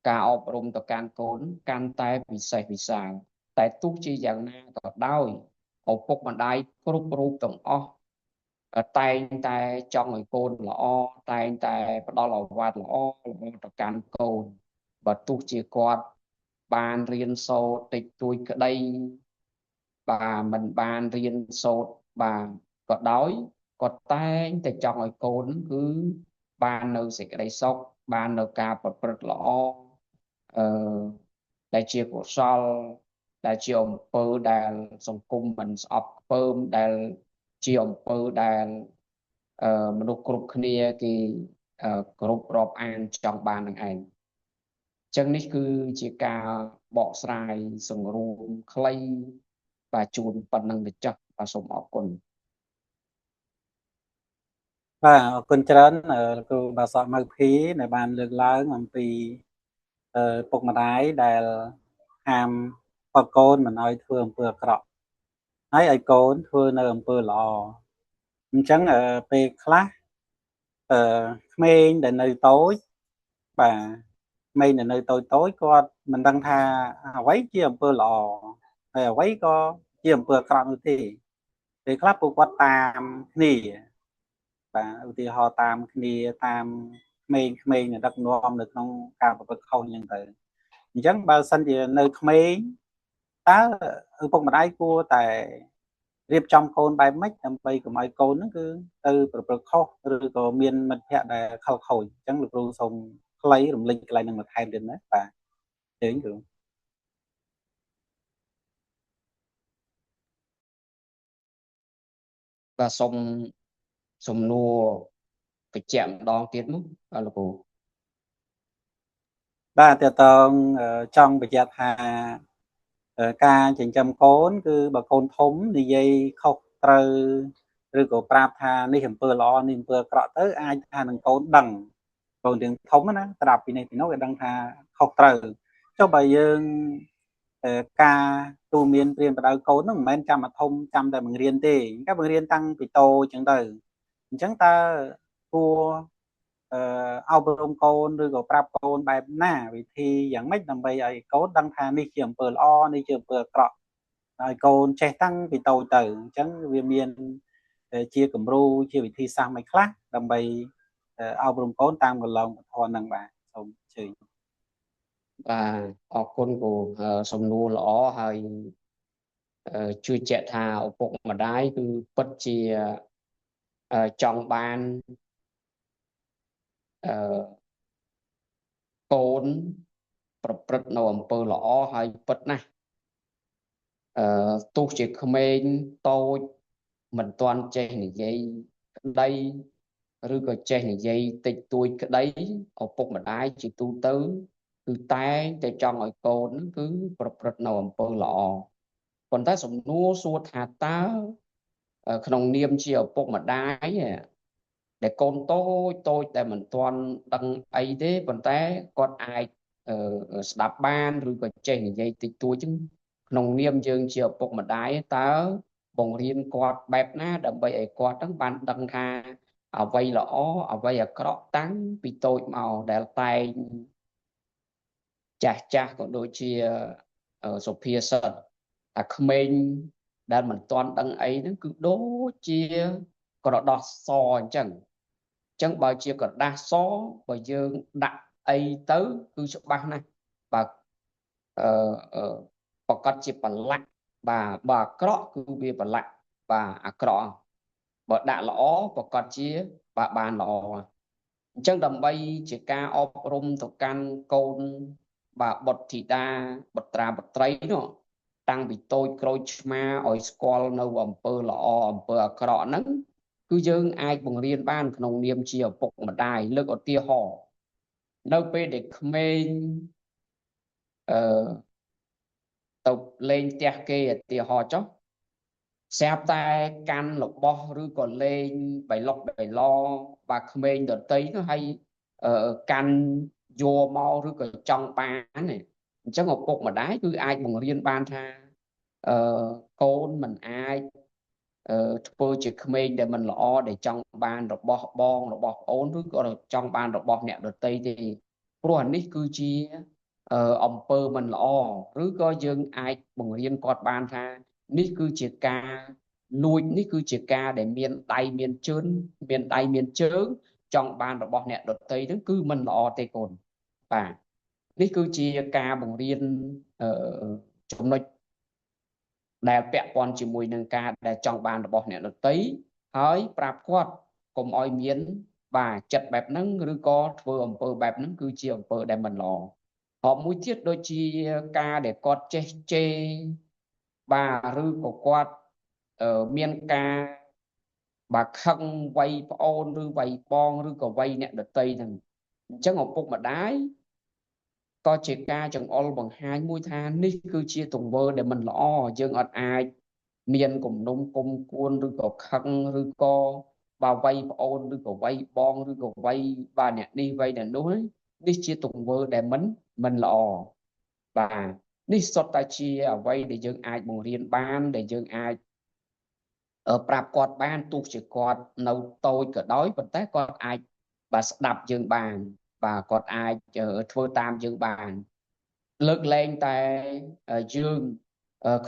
ការអប់រំទៅកាន់កូនកាន់តែពិសេសវិសាលតែទោះជាយ៉ាងណាក៏ដោយឪពុកម្ដាយគ្រប់រូបទាំងអស់តែងតែចង់ឲ្យកូនល្អតែងតែផ្ដល់ឱវាទល្អល្អទៅកាន់កូនបើទោះជាគាត់បានរៀនសូត្រតិចតួចក្តីបាទមិនបានរៀនសូត្របាទក៏ដោយគាត់តែងតែចង់ឲ្យកូនគឺបាននៅសេចក្តីសុខបាននៅការប្រព្រឹត្តល្អអឺដែលជាកុសលដែលជាអំពើដែលសង្គមមិនស្អប់ខ្ពើមដែលជាអំពើដែលមនុស្សគ្រប់គ្នាគេគោរពរាប់អានចង់បាននឹងឯងអញ្ចឹងនេះគឺជាការបកស្រាយសង្រួមខ្លីបាទជូនប៉ុណ្ណឹងទៅចុះបាទសូមអរគុណ
បាទអរគុណច្រើនលោកគ្រូបាសកម៉ៅភីដែលបានលើកឡើងអំពីពុកម្ដាយដែលហាមបកូនមិនឲ្យធ្វើអំពើអាក្រក់ហើយឲ្យកូនធ្វើនៅអំពើល្អអញ្ចឹងពេលខ្លះក្មេងដែលនៅតូចបាទក្មេងដែលនៅតូចតូចគាត់មិនដឹងថាអ្វីជាអំពើល្អហើយអ្វីក៏ជាអំពើអាក្រក់នោះទេពេលខ្លះពួកគាត់តាមគ្នាបាទឧទាហរណ៍តាមគ្នាតាមក្មេងៗដឹកនាំនៅក្នុងការប្រព្រឹត្តខុសអញ្ចឹងទៅអញ្ចឹងបើសិនជានៅក្មេងតើឪពុកម្ដាយគួរតែ រៀបចំកូនបែបម៉េចដើម្បីកុំឲ្យកូនហ្នឹងគឺទៅប្រព្រឹត្តខុសឬក៏មានមិត្តភ័ក្តិដែលខលខូចអញ្ចឹងលោកគ្រូសូមខ្លីរំលេចកន្លែងហ្នឹងបន្ថែមទៀតណាបាទជើញគ្រូ
បាទសូមសំណួរបញ្ជាក់ម្ដងទៀតមកបាទលោកគ្រូ
បាទតើតងចង់បញ្ជាក់ថាការចិញ្ចឹមកូនគឺបើកូនធំនិយាយខុសត្រូវឬក៏ប្រាប់ថានេះអំពើល្អនេះអំពើអាក្រក់ទៅអាចថានឹងកូនដឹងកូនទាំងធំណាត្រាប់ពីនេះពីនោះគេដឹងថាខុសត្រូវចុះបើយើងការទូមានព្រានបដៅកូនហ្នឹងមិនមែនចាំអាធំចាំតែបង្រៀនទេការបង្រៀនតាំងពីតូចចឹងទៅអញ្ចឹងតើគួរអប់រំកូនឬក៏ប្រាប់កូនបែបណាវិធីយ៉ាងម៉េចដើម្បីឲ្យកូនដឹងថានេះជាអំពើល្អនេះជាអំពើអាក្រក់ឲ្យកូនចេះតាំងពីតូចទៅអញ្ចឹងវាមានជាគំរូជាវិធីសាស្ត្រមួយខ្លះដើម្បីអប់រំកូនតាមកន្លងពធហ្នឹងបាទសូមអញ្ជើញ
បាទអរគុណគ្រូសំណួរល្អហើយជួយជាក់ថាឪពុកម្ដាយគឺពិតជាចង់បានអឺកូនប្រព្រឹត្តនៅអំពើល្អហើយពិតណាស់អឺទោះជាក្មេងតូចមិនទាន់ចេះនិយាយក្តីឬក៏ចេះនិយាយតិចតួចក្តីឪពុកម្ដាយជាទូទៅគឺតែងតែចង់ឲ្យកូនហ្នឹងគឺប្រព្រឹត្តនៅអំពើល្អប៉ុន្តែសំណួរសួរថាតើក្នុងនាមជាឪពុកម្ដាយដែលកូនតូចតូចដែលមិនទាន់ដឹងអីទេប៉ុន្តែគាត់អាចស្ដាប់បានឬក៏ចេះនិយាយតិចតួចហ្នឹងក្នុងនាមយើងជាឪពុកម្ដាយតើបង្រៀនគាត់បែបណាដើម្បីឲ្យគាត់ហ្នឹងបានដឹងថាអ្វីល្អអ្វីអាក្រក់តាំងពីតូចមកដែលតែងចាស់ចាស់ក៏ដូចជាសុភាសិតថាក្មេងដែលមិនទាន់ដឹងអីហ្នឹងគឺដូចជាក្រដាសសអញ្ចឹងអញ្ចឹងបើជាក្រដាសសបើយើងដាក់អីទៅគឺច្បាស់ណាស់បើអឺប្រកាសជាប្រឡាក់បាទបើអាក្រក់គឺវាប្រឡាក់បាទអាក្រក់បើដាក់ល្អប្រកាសជាបាទបានល្អអញ្ចឹងដើម្បីជាការអប់រំទៅកាន់កូនបាទបុត្រធីតាបុត្រាបុត្រីនោះតាំងពីតូចក្រូចឆ្មាឲ្យស្គាល់នៅអំពើល្អអំពើអាក្រក់ហ្នឹងគឺយើងអាចបង្រៀនបានក្នុងនាមជាឪពុកម្ដាយលើកឧទាហរណ៍នៅពេលដែលក្មេងអឺទៅលេងផ្ទះគេឧទាហរណ៍ចុះស្រាប់តែកាន់របស់ឬក៏លេងបៃលុកបៃឡបាទក្មេងដតីនោះហើយកាន់យកមកឬក៏ចង់បានអញ្ចឹងឪពុកម្ដាយគឺអាចបង្រៀនបានថាអឺកូនមិនអាចធ្វើជាក្មេងដែលមិនល្អដែលចង់បានរបស់បងរបស់ប្អូនឬក៏ចង់បានរបស់អ្នកដទៃទេព្រោះអានេះគឺជាអំពើមិនល្អឬក៏យើងអាចបង្រៀនគាត់បានថានេះគឺជាការលួចនេះគឺជាការដែលមានដៃមានជើងមានដៃមានជើងចង់បានរបស់អ្នកដទៃហ្នឹងគឺមិនល្អទេកូនបាទនេះគឺជាការបង្រៀនចំណុចដែលពាក់ព័ន្ធជាមួយនឹងការដែលចង់បានរបស់អ្នកដទៃហើយប្រាប់គាត់កុំឲ្យមានបាទចិត្តបែបហ្នឹងឬក៏ធ្វើអំពើបែបហ្នឹងគឺជាអំពើដែលមិនល្អហើយមួយទៀតដូចជាការដែលគាត់ចេះជេរបាទឬក៏គាត់មានការបាទខឹងវ័យប្អូនឬវ័យបងឬក៏វ័យអ្នកដទៃហ្នឹងអញ្ចឹងឪពុកម្ដាយក៏ជាការចង្អុលបង្ហាញមួយថានេះគឺជាទង្វើដែលមិនល្អយើងអត់អាចមានគំនុំគុំគួនឬក៏ខឹងឬក៏បើវ័យប្អូនឬក៏វ័យបងឬក៏វ័យបាទអ្នកនេះវ័យអ្នកនោះនេះជាទង្វើដែលមិនល្អបាទនេះសុទ្ធតែជាអ្វីដែលយើងអាចបង្រៀនបានដែលយើងអាចប្រាប់គាត់បានទោះជាគាត់នៅតូចក៏ដោយប៉ុន្តែគាត់អាចបាទស្ដាប់យើងបានបាទគាត់អាចធ្វើតាមយើងបានលើកលែងតែយើង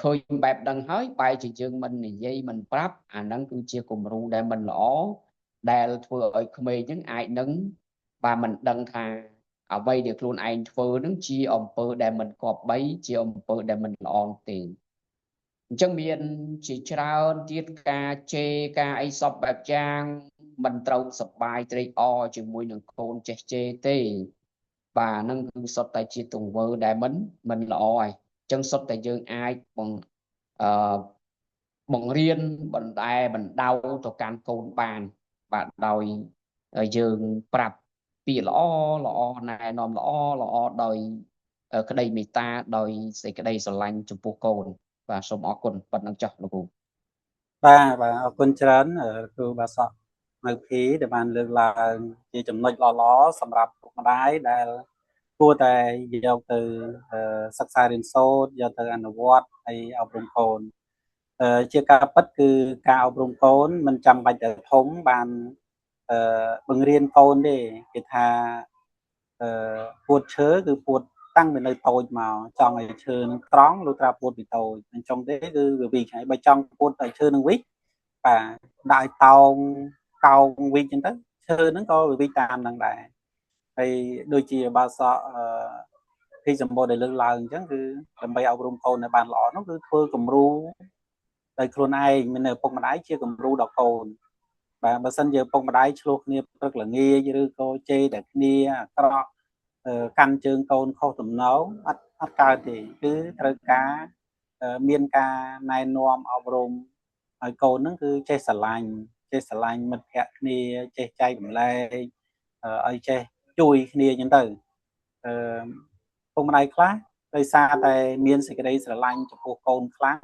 ឃើញបែបដឹងហើយបែរជាយើងមិននិយាយមិនប្រាប់អាហ្នឹងគឺជាគំរូដែលមិនល្អដែលធ្វើឲ្យក្មេងហ្នឹងអាចនឹងបាទមិនដឹងថាអ្វីដែលខ្លួនឯងធ្វើហ្នឹងជាអំពើដែលមិនគប្បីជាអំពើដែលមិនល្អទេ អញ្ចឹងមានជាច្រើនទៀតការជេរការអីសពបែបយ៉ាងមិនត្រូវសប្បាយត្រេកអរជាមួយនឹងកូនចេះជេរទេបាទហ្នឹងគឺសុទ្ធតែជាទង្វើដែលមិនល្អហើយអញ្ចឹងសុទ្ធតែយើងអាចអឺបង្រៀនបណ្ដែបណ្ដៅទៅកាន់កូនបានបាទដោយយើងប្រាប់ពាក្យល្អល្អណែនាំល្អល្អដោយក្តីមេត្តាដោយសេចក្តីស្រឡាញ់ចំពោះកូនបាទសូមអរគុណប៉ុណ្ណឹងចុះលោកគ្រូ
បាទបាទអរគុណច្រើនគ្រូបាសកនៅភីដែលបានលើកឡើងជាចំណុចល្អៗសម្រាប់ពុកម្ដាយដែលគួរតែយកទៅសិក្សារៀនសូត្រយកទៅអនុវត្តហើយអប់រំកូនជាការពិតគឺការអប់រំកូនមិនចាំបាច់តែធំបានបង្រៀនកូនទេគេថាពួតឈើគឺពួតតាំងពីនៅតូចមកចង់ឲ្យឈើនឹងត្រង់លុះត្រាពួតពីតូចអញ្ចឹងទេគឺវាវីកហើយបើចង់ពួតឲ្យឈើនឹងវីកបាទដាក់ឲ្យតោងកោងវីកអញ្ចឹងទៅឈើហ្នឹងក៏វាវីកតាមនឹងដែរហើយដូចជាបាសកភីសម្បូរដែលលើកឡើងអញ្ចឹងគឺដើម្បីអប់រំកូនឲ្យបានល្អនោះគឺធ្វើគំរូដោយខ្លួនឯងមាននៅពុកម្ដាយជាគំរូដល់កូនបាទបើសិនជាពុកម្ដាយឆ្លោះគ្នាព្រឹកល្ងាចឬក៏ជេរតែគ្នាអាក្រក់កាន់ជើងកូនខុសទំនងអត់កើតទេគឺត្រូវការមានការណែនាំអប់រំឲ្យកូនហ្នឹងគឺចេះស្រឡាញ់ចេះស្រឡាញ់មិត្តភក្តិគ្នាចេះចែករំលែកឲ្យចេះជួយគ្នាអញ្ចឹងទៅអឺពុកម្ដាយខ្លះដោយសារតែមានសេចក្តីស្រឡាញ់ចំពោះកូនខ្លាំង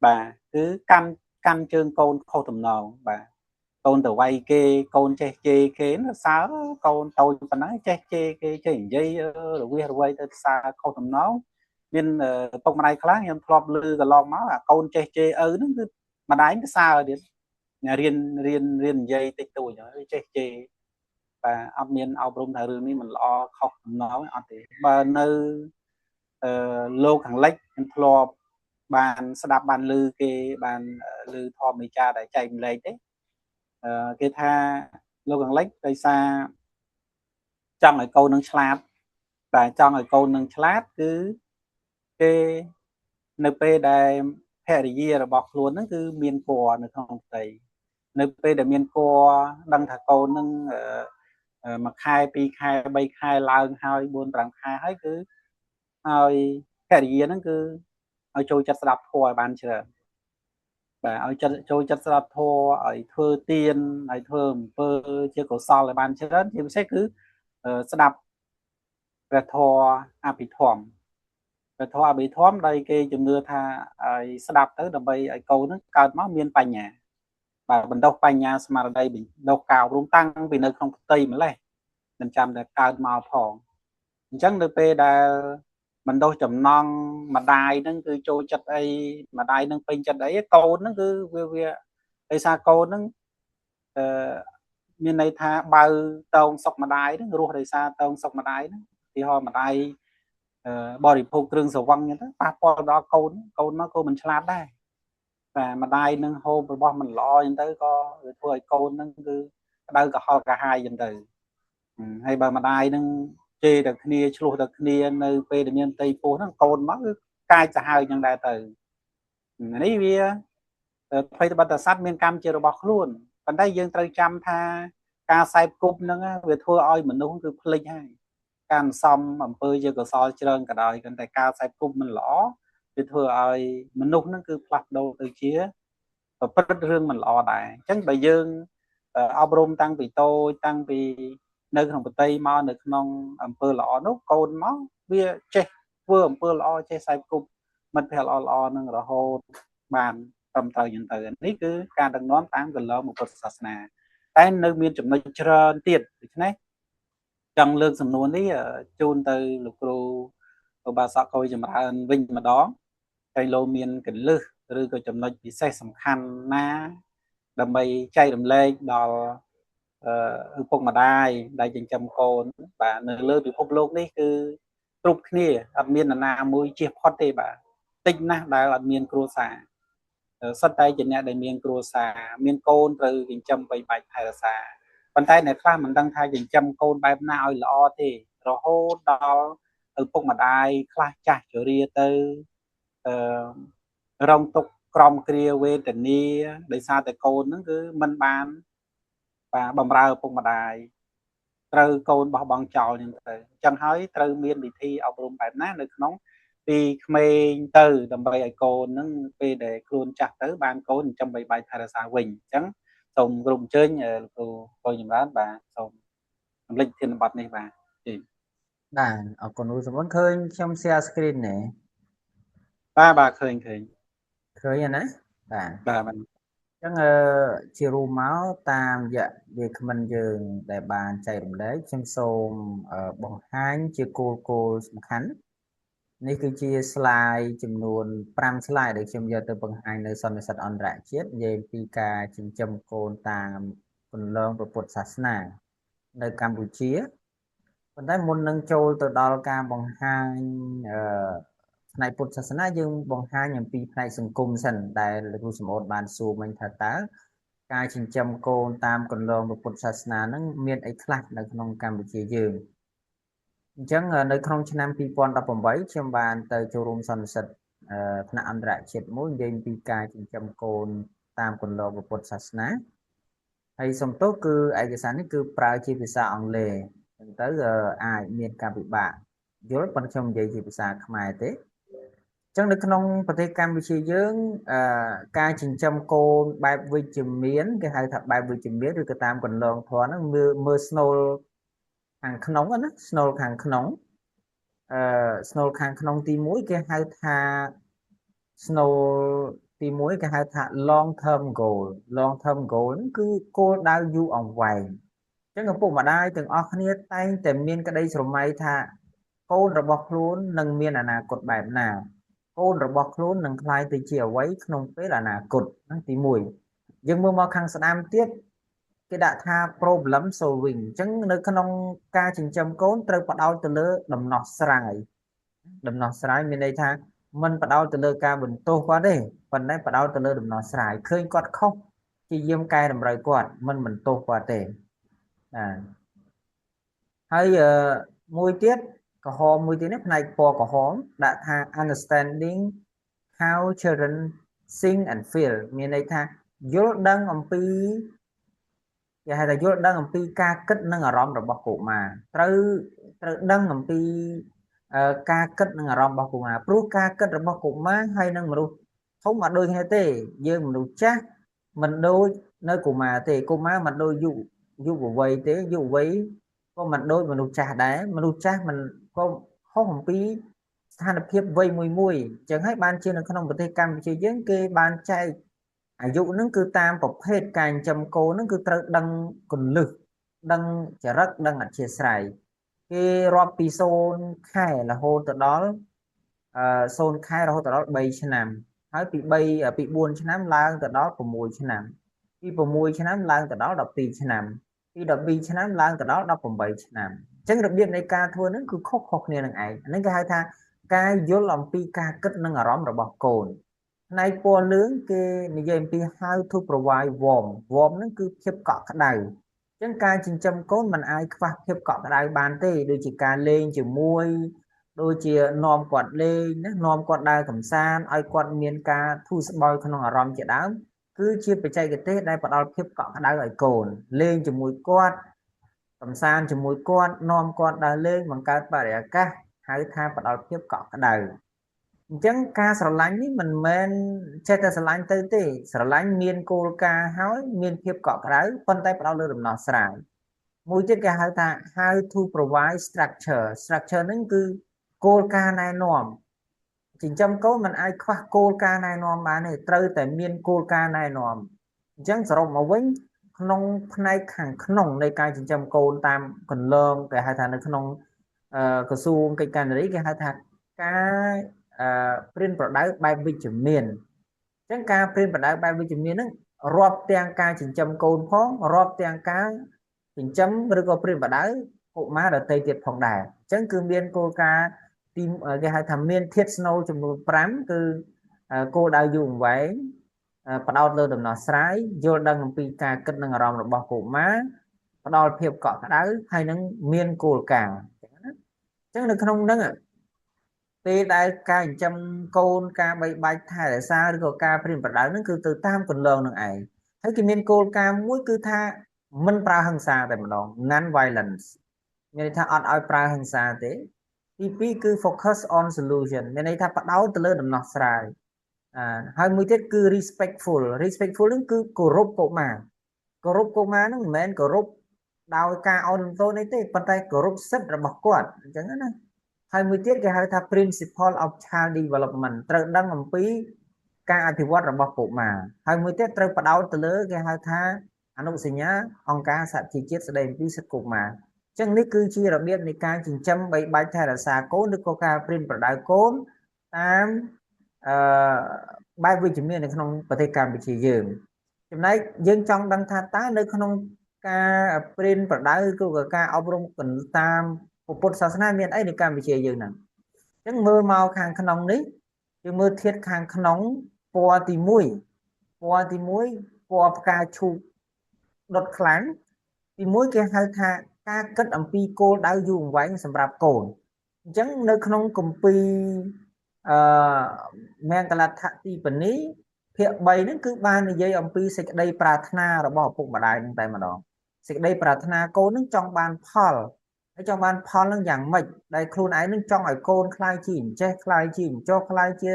បាទគឺកាន់ជើងកូនខុសទំនងបាទកូនទៅវាយគេកូនចេះជេរគេសើកូនតូចប៉ុណ្ណឹងចេះជេរគេចេះនិយាយរវិះរវៃទៅសើខុសទំនងមានពុកម្ដាយខ្លះខ្ញុំធ្លាប់ឮកន្លងមកអាកូនចេះជេរឪហ្នឹងគឺម្ដាយទៅសើទៀតរៀនរៀនរៀននិយាយតិចតួចចេះជេរបាទអត់មានអប់រំថារឿងនេះមិនល្អខុសទំនងអត់ទេបើនៅលោកខាងលិចខ្ញុំធ្លាប់បានស្ដាប់បានឮគេបានឮធម៌មេចាដែលចែកម្លែកទេគេថាលោកខាងលិចដោយសារចង់ឲ្យកូននឹងឆ្លាតបាទចង់ឲ្យកូននឹងឆ្លាតគឺគេនៅពេលដែលភរិយារបស់ខ្លួនហ្នឹងគឺមានគរនៅក្នុងផ្ទៃនៅពេលដែលមានគរដឹងថាកូនហ្នឹងមួយខែពីរខែបីខែឡើងហើយ4 5ខែហើយគឺឲ្យភរិយាហ្នឹងគឺឲ្យចូលចិត្តស្ដាប់ធម៌ឲ្យបានច្រើនបាទឲ្យចិត្តចូលចិត្តស្ដាប់ធម៌ឲ្យធ្វើទានឲ្យធ្វើអំពើជាកុសលឲ្យបានច្រើនជាពិសេសគឺស្ដាប់ព្រះធម៌អភិធម្មព្រះធម៌អភិធម្មដែលគេជំនឿថាឲ្យស្ដាប់ទៅដើម្បីឲ្យកូនហ្នឹងកើតមកមានបញ្ញាបាទបណ្ដុះបញ្ញាស្មារតីបណ្ដុះការអប់រំតាំងពីនៅក្នុងផ្ទៃម្លេះមិនចាំតែកើតមកផងអញ្ចឹងនៅពេលដែលបណ្ដុះចំណងម្ដាយហ្នឹងគឺចូលចិត្តអីម្ដាយហ្នឹងពេញចិត្តអីកូនហ្នឹងគឺវាដោយសារកូនហ្នឹងអឺមានន័យថាបើតងសុកម្ដាយហ្នឹងរស់ដោយសារតងសុកម្ដាយហ្នឹងទីហោម្ដាយបរិភោគគ្រឿងស្រវឹងអញ្ចឹងទៅប៉ះពាល់ដល់កូនកូនមកក៏មិនឆ្លាតដែរបាទម្ដាយនឹងហូបរបស់មិនល្អអញ្ចឹងទៅក៏វាធ្វើឲ្យកូនហ្នឹងគឺក្តៅក្រហល់ក្រហាយអញ្ចឹងទៅហើយបើម្ដាយនឹងជេរតែគ្នាឆ្លោះតែគ្នានៅពេលដែលមានផ្ទៃពោះហ្នឹងកូនមកគឺកាចសាហាវអញ្ចឹងដែរទៅនេះវាភ័យត្បិតសត្វមានកម្មជារបស់ខ្លួនប៉ុន្តែយើងត្រូវចាំថាការសែបគប់ហ្នឹងវាធ្វើឲ្យមនុស្សគឺភ្លេចហើយការសំអំពើជាកុសលច្រើនក៏ដោយប៉ុន្តែការសែបគប់មិនល្អវាធ្វើឲ្យមនុស្សហ្នឹងគឺផ្លាស់ប្ដូរទៅជាប្រព្រឹត្តរឿងមិនល្អដែរអញ្ចឹងបើយើងអប់រំតាំងពីតូចតាំងពីនៅក្នុងប្រតិមកនៅក្នុងអំពើល្អនោះកូនមកវាចេះធ្វើអំពើល្អចេះសែបគប់មិត្តភក្តិល្អៗនឹងរហូតបានត្រឹមត្រូវយ៉ាងទៅនេះគឺការដឹកនាំតាមកន្លងពុទ្ធសាសនាតែនៅមានចំណុចច្រើនទៀតដូច្នេះចង់លើកសំណួរនេះជូនទៅលោកគ្រូឧបាសកកុយចម្រើនវិញម្ដងហើយលោកមានកលឹះឬក៏ចំណុចពិសេសសំខាន់ណាដើម្បីចែករំលែកដល់ឪពុកម្ដាយដែលចិញ្ចឹមកូនបាទនៅលើពិភពលោកនេះគឺគ្រប់គ្នាអត់មាននរណាមួយជៀសផុតទេបាទតិចណាស់ដែលអត់មានគ្រួសារសុទ្ធតែជាអ្នកដែលមានគ្រួសារមានកូនត្រូវចិញ្ចឹមបីបាច់ថែរក្សាប៉ុន្តែអ្នកខ្លះមិនដឹងថាចិញ្ចឹមកូនបែបណាឲ្យល្អទេរហូតដល់ឪពុកម្ដាយខ្លះចាស់ជរាទៅអឺ រងទុក្ខក្រំគ្រាវេទនាដោយសារតែកូនហ្នឹងគឺមិនបានបាទបំរើឪពុកម្ដាយត្រូវកូនបោះបង់ចោលហ្នឹងទៅអញ្ចឹងហើយត្រូវមានវិធីអប់រំបែបណានៅក្នុងពីក្មេងទៅដើម្បីឲ្យកូនហ្នឹងពេលដែលខ្លួនចាស់ទៅបានកូនចិញ្ចឹមបីបាច់ថែរក្សាវិញអញ្ចឹងសូមក្រុមអញ្ជើញលោកគ្រូកូនចម្រើនបាទសូមរំលេចធានបទនេះបាទ
បាទអរគុណគ្រូសម្បត្តិឃើញខ្ញុំ share screen ទេ
បាទបាទឃើញឃើញ
ឃើញណាបាទ
បាទបាទ
អញ្ចឹងជារួមមកតាមរយៈវាគ្មិនយើងដែលបានចែករំលែកខ្ញុំសូមបង្ហាញជាគោលគោលសំខាន់នេះគឺជា slide ចំនួន5 slide ដែលខ្ញុំយកទៅបង្ហាញនៅសន្និសីទអន្តរជាតិនិយាយពីការចិញ្ចឹមកូនតាមគន្លងព្រះពុទ្ធសាសនានៅកម្ពុជាប៉ុន្តែមុននឹងចូលទៅដល់ការបង្ហាញអឺផ្នែកពុទ្ធសាសនាយើងបង្ហាញអំពីផ្នែកសង្គមសិនដែលលោកគ្រូសម្អូនបានសួរមិញថាតើការចិញ្ចឹមកូនតាមគន្លងពុទ្ធសាសនាហ្នឹងមានអីខ្លះនៅក្នុងកម្ពុជាយើងអញ្ចឹងនៅក្នុងឆ្នាំ2018ខ្ញុំបានទៅចូលរួមសន្និសីទថ្នាក់អន្តរជាតិមួយនិយាយពីការចិញ្ចឹមកូនតាមគន្លងពុទ្ធសាសនាហើយសំទោសគឺឯកសារនេះគឺប្រើជាភាសាអង់គ្លេសអញ្ចឹងទៅអាចមានការពិបាកយល់ប៉ុន្តែខ្ញុំនិយាយជាភាសាខ្មែរទេអញ្ចឹងនៅក្នុងប្រទេសកម្ពុជាយើងអឺការចិញ្ចឹមកូនបែបវិជ្ជមានគេហៅថាបែបវិជ្ជមានឬក៏តាមកន្លងធម៌ហ្នឹងមើលមើល ស្នូល ខាងក្នុងណា ស្នូល ខាងក្នុងអឺ ស្នូល ខាងក្នុងទី1គេហៅថា ស្នូល ទី1គេហៅថា long term goal long term goal ហ្នឹងគឺគោលដៅយូរអង្វែងអញ្ចឹងឪពុកម្ដាយទាំងអស់គ្នាតែងតែមានក្តីស្រមៃថាកូនរបស់ខ្លួននឹងមានអនាគតបែបណាកូនរបស់ខ្លួននឹងក្លាយទៅជាអ្វីក្នុងពេលអនាគតហ្នឹងទី1យើងមើលមកខាងស្ដាំទៀតគេដាក់ថា problem solving អញ្ចឹងនៅក្នុងការចិញ្ចឹមកូនត្រូវផ្ដោតទៅលើដំណោះស្រាយដំណោះស្រាយមានន័យថាមិនផ្ដោតទៅលើការបន្ទោសគាត់ទេប៉ុន្តែផ្ដោតទៅលើដំណោះស្រាយឃើញគាត់ខុសព្យាយាមកែតម្រូវគាត់មិនបន្ទោសគាត់ទេបាទហើយមួយទៀតក្រហមមួយទៀតនេះផ្នែកពណ៌ក្រហមដាក់ថា understanding how children think and feel មានន័យថាយល់ដឹងអំពីគេហៅថាយល់ដឹងអំពីការគិតនិងអារម្មណ៍របស់កុមារត្រូវត្រូវដឹងអំពីការគិតនិងអារម្មណ៍របស់កុមារព្រោះការគិតរបស់កុមារហើយនិងមនុស្សធំអត់ដូចគ្នាទេយើងមនុស្សចាស់មិនដូចនៅកុមារទេកុមារមិនដូចយុយុវវ័យទេយុវវ័យក៏មិនដូចមនុស្សចាស់ដែរមនុស្សចាស់មិនក៏ខុសអំពីស្ថានភាពវ័យមួយមួយអញ្ចឹងហើយបានជានៅក្នុងប្រទេសកម្ពុជាយើងគេបានចែកអាយុហ្នឹងគឺតាមប្រភេទការចិញ្ចឹមកូនហ្នឹងគឺត្រូវដឹងគន្លឹះដឹងចរិតដឹងអធ្យាស្រ័យគេរាប់ពី0ខែរហូតទៅដល់អឺ0ខែរហូតទៅដល់3ឆ្នាំហើយពី3ពី4ឆ្នាំឡើងទៅដល់6ឆ្នាំពី6ឆ្នាំឡើងទៅដល់12ឆ្នាំពី12ឆ្នាំឡើងទៅដល់18ឆ្នាំអញ្ចឹងរបៀបនៃការធ្វើហ្នឹងគឺខុសៗគ្នានឹងឯងហ្នឹងគេហៅថាការយល់អំពីការគិតនិងអារម្មណ៍របស់កូនផ្នែកពណ៌លឿងគេនិយាយអំពី how to provide warm warm ហ្នឹងគឺភាពកក់ក្ដៅអញ្ចឹងការចិញ្ចឹមកូនមិនអាចខ្វះភាពកក់ក្ដៅបានទេដូចជាការលេងជាមួយដូចជានាំគាត់លេងណានាំគាត់ដើរកម្សាន្តឲ្យគាត់មានការធូរស្បើយក្នុងអារម្មណ៍ជាដើមគឺជាបច្ចេកទេសដែលផ្ដល់ភាពកក់ក្ដៅឲ្យកូនលេងជាមួយគាត់កម្សាន្តជាមួយគាត់នាំគាត់ដើរលេងបង្កើតបរិយាកាសហៅថាផ្ដល់ភាពកក់ក្ដៅអញ្ចឹងការស្រឡាញ់នេះមិនមែនចេះតែស្រឡាញ់ទៅទេស្រឡាញ់មានគោលការណ៍ហើយមានភាពកក់ក្ដៅប៉ុន្តែផ្ដោតលើដំណោះស្រាយមួយទៀតគេហៅថា how to provide structure structure ហ្នឹងគឺគោលការណ៍ណែនាំចិញ្ចឹមកូនមិនអាចខ្វះគោលការណ៍ណែនាំបានទេត្រូវតែមានគោលការណ៍ណែនាំអញ្ចឹងសរុបមកវិញក្នុងផ្នែកខាងក្នុងនៃការចិញ្ចឹមកូនតាមកន្លងគេហៅថានៅក្នុងក្រសួងកិច្ចការនារីគេហៅថាការព្រៀនប្រដៅបែបវិជ្ជមានអញ្ចឹងការព្រៀនប្រដៅបែបវិជ្ជមានហ្នឹងរាប់ទាំងការចិញ្ចឹមកូនផងរាប់ទាំងការចិញ្ចឹមឬក៏ព្រៀនប្រដៅកុមារដទៃទៀតផងដែរអញ្ចឹងគឺមានគោលការណ៍ទីគេហៅថាមានធាតុស្នូលចំនួន5គឺគោលដៅយូរអង្វែងផ្ដោតលើដំណោះស្រាយយល់ដឹងអំពីការគិតនិងអារម្មណ៍របស់កុមារផ្ដល់ភាពកក់ក្ដៅហើយនឹងមានគោលការណ៍អញ្ចឹងណាអញ្ចឹងនៅក្នុងហ្នឹង ពេលដែលការចិញ្ចឹមកូនការបីបាច់ថែរក្សាឬក៏ការព្រៀនប្រដៅហ្នឹងគឺទៅតាមគន្លងនឹងឯងហើយគេមានគោលការណ៍មួយគឺថាមិនប្រើហិង្សាតែម្ដង non violence មានន័យថាអត់ឲ្យប្រើហិង្សាទេទី2គឺ focus on solution មានន័យថាផ្ដោតទៅលើដំណោះស្រាយហើយមួយទៀតគឺ respectful respectful ហ្នឹងគឺគោរពកុមារគោរពកុមារហ្នឹងមិនមែនគោរពដោយការអោនលំទោនអីទេប៉ុន្តែគោរពសិទ្ធិរបស់គាត់អញ្ចឹងណាហើយមួយទៀតគេហៅថា principle of child development ត្រូវដឹងអំពីការអភិវឌ្ឍរបស់កុមារហើយមួយទៀតត្រូវផ្ដោតទៅលើគេហៅថាអនុសញ្ញាអង្គការសហប្រជាជាតិស្តីអំពីសិទ្ធិកុមារអញ្ចឹងនេះគឺជារបៀបនៃការចិញ្ចឹមបីបាច់ថែរក្សាកូនឬក៏ការព្រៀនប្រដៅកូនតាមអឺបែបវិជ្ជមាននៅក្នុងប្រទេសកម្ពុជាយើងចំណែកយើងចង់ដឹងថាតើនៅក្នុងការព្រៀនប្រដៅឬក៏ការអប់រំតាមពុទ្ធសាសនាមានអីនៅកម្ពុជាយើងហ្នឹងអញ្ចឹងមើលមកខាងក្នុងនេះយើងមើលធាតុខាងក្នុងពណ៌ទី1ពណ៌ទី1ពណ៌ផ្កាឈូកដុតខ្លាំងទី1គេហៅថាការគិតអំពីគោលដៅយូរអង្វែងសម្រាប់កូនអញ្ចឹងនៅក្នុងគម្ពីរអឺមង្គលដ្ឋទីបនីភាគ3ហ្នឹងគឺបាននិយាយអំពីសេចក្តីប្រាថ្នារបស់ឪពុកម្ដាយនឹងតែម្ដងសេចក្តីប្រាថ្នាកូននឹងចង់បានផលហើយចង់បានផលនឹងយ៉ាងម៉េចដែលខ្លួនឯងនឹងចង់ឲ្យកូនក្លាយជាអញ្ចេះក្លាយជាអញ្ចោះក្លាយជា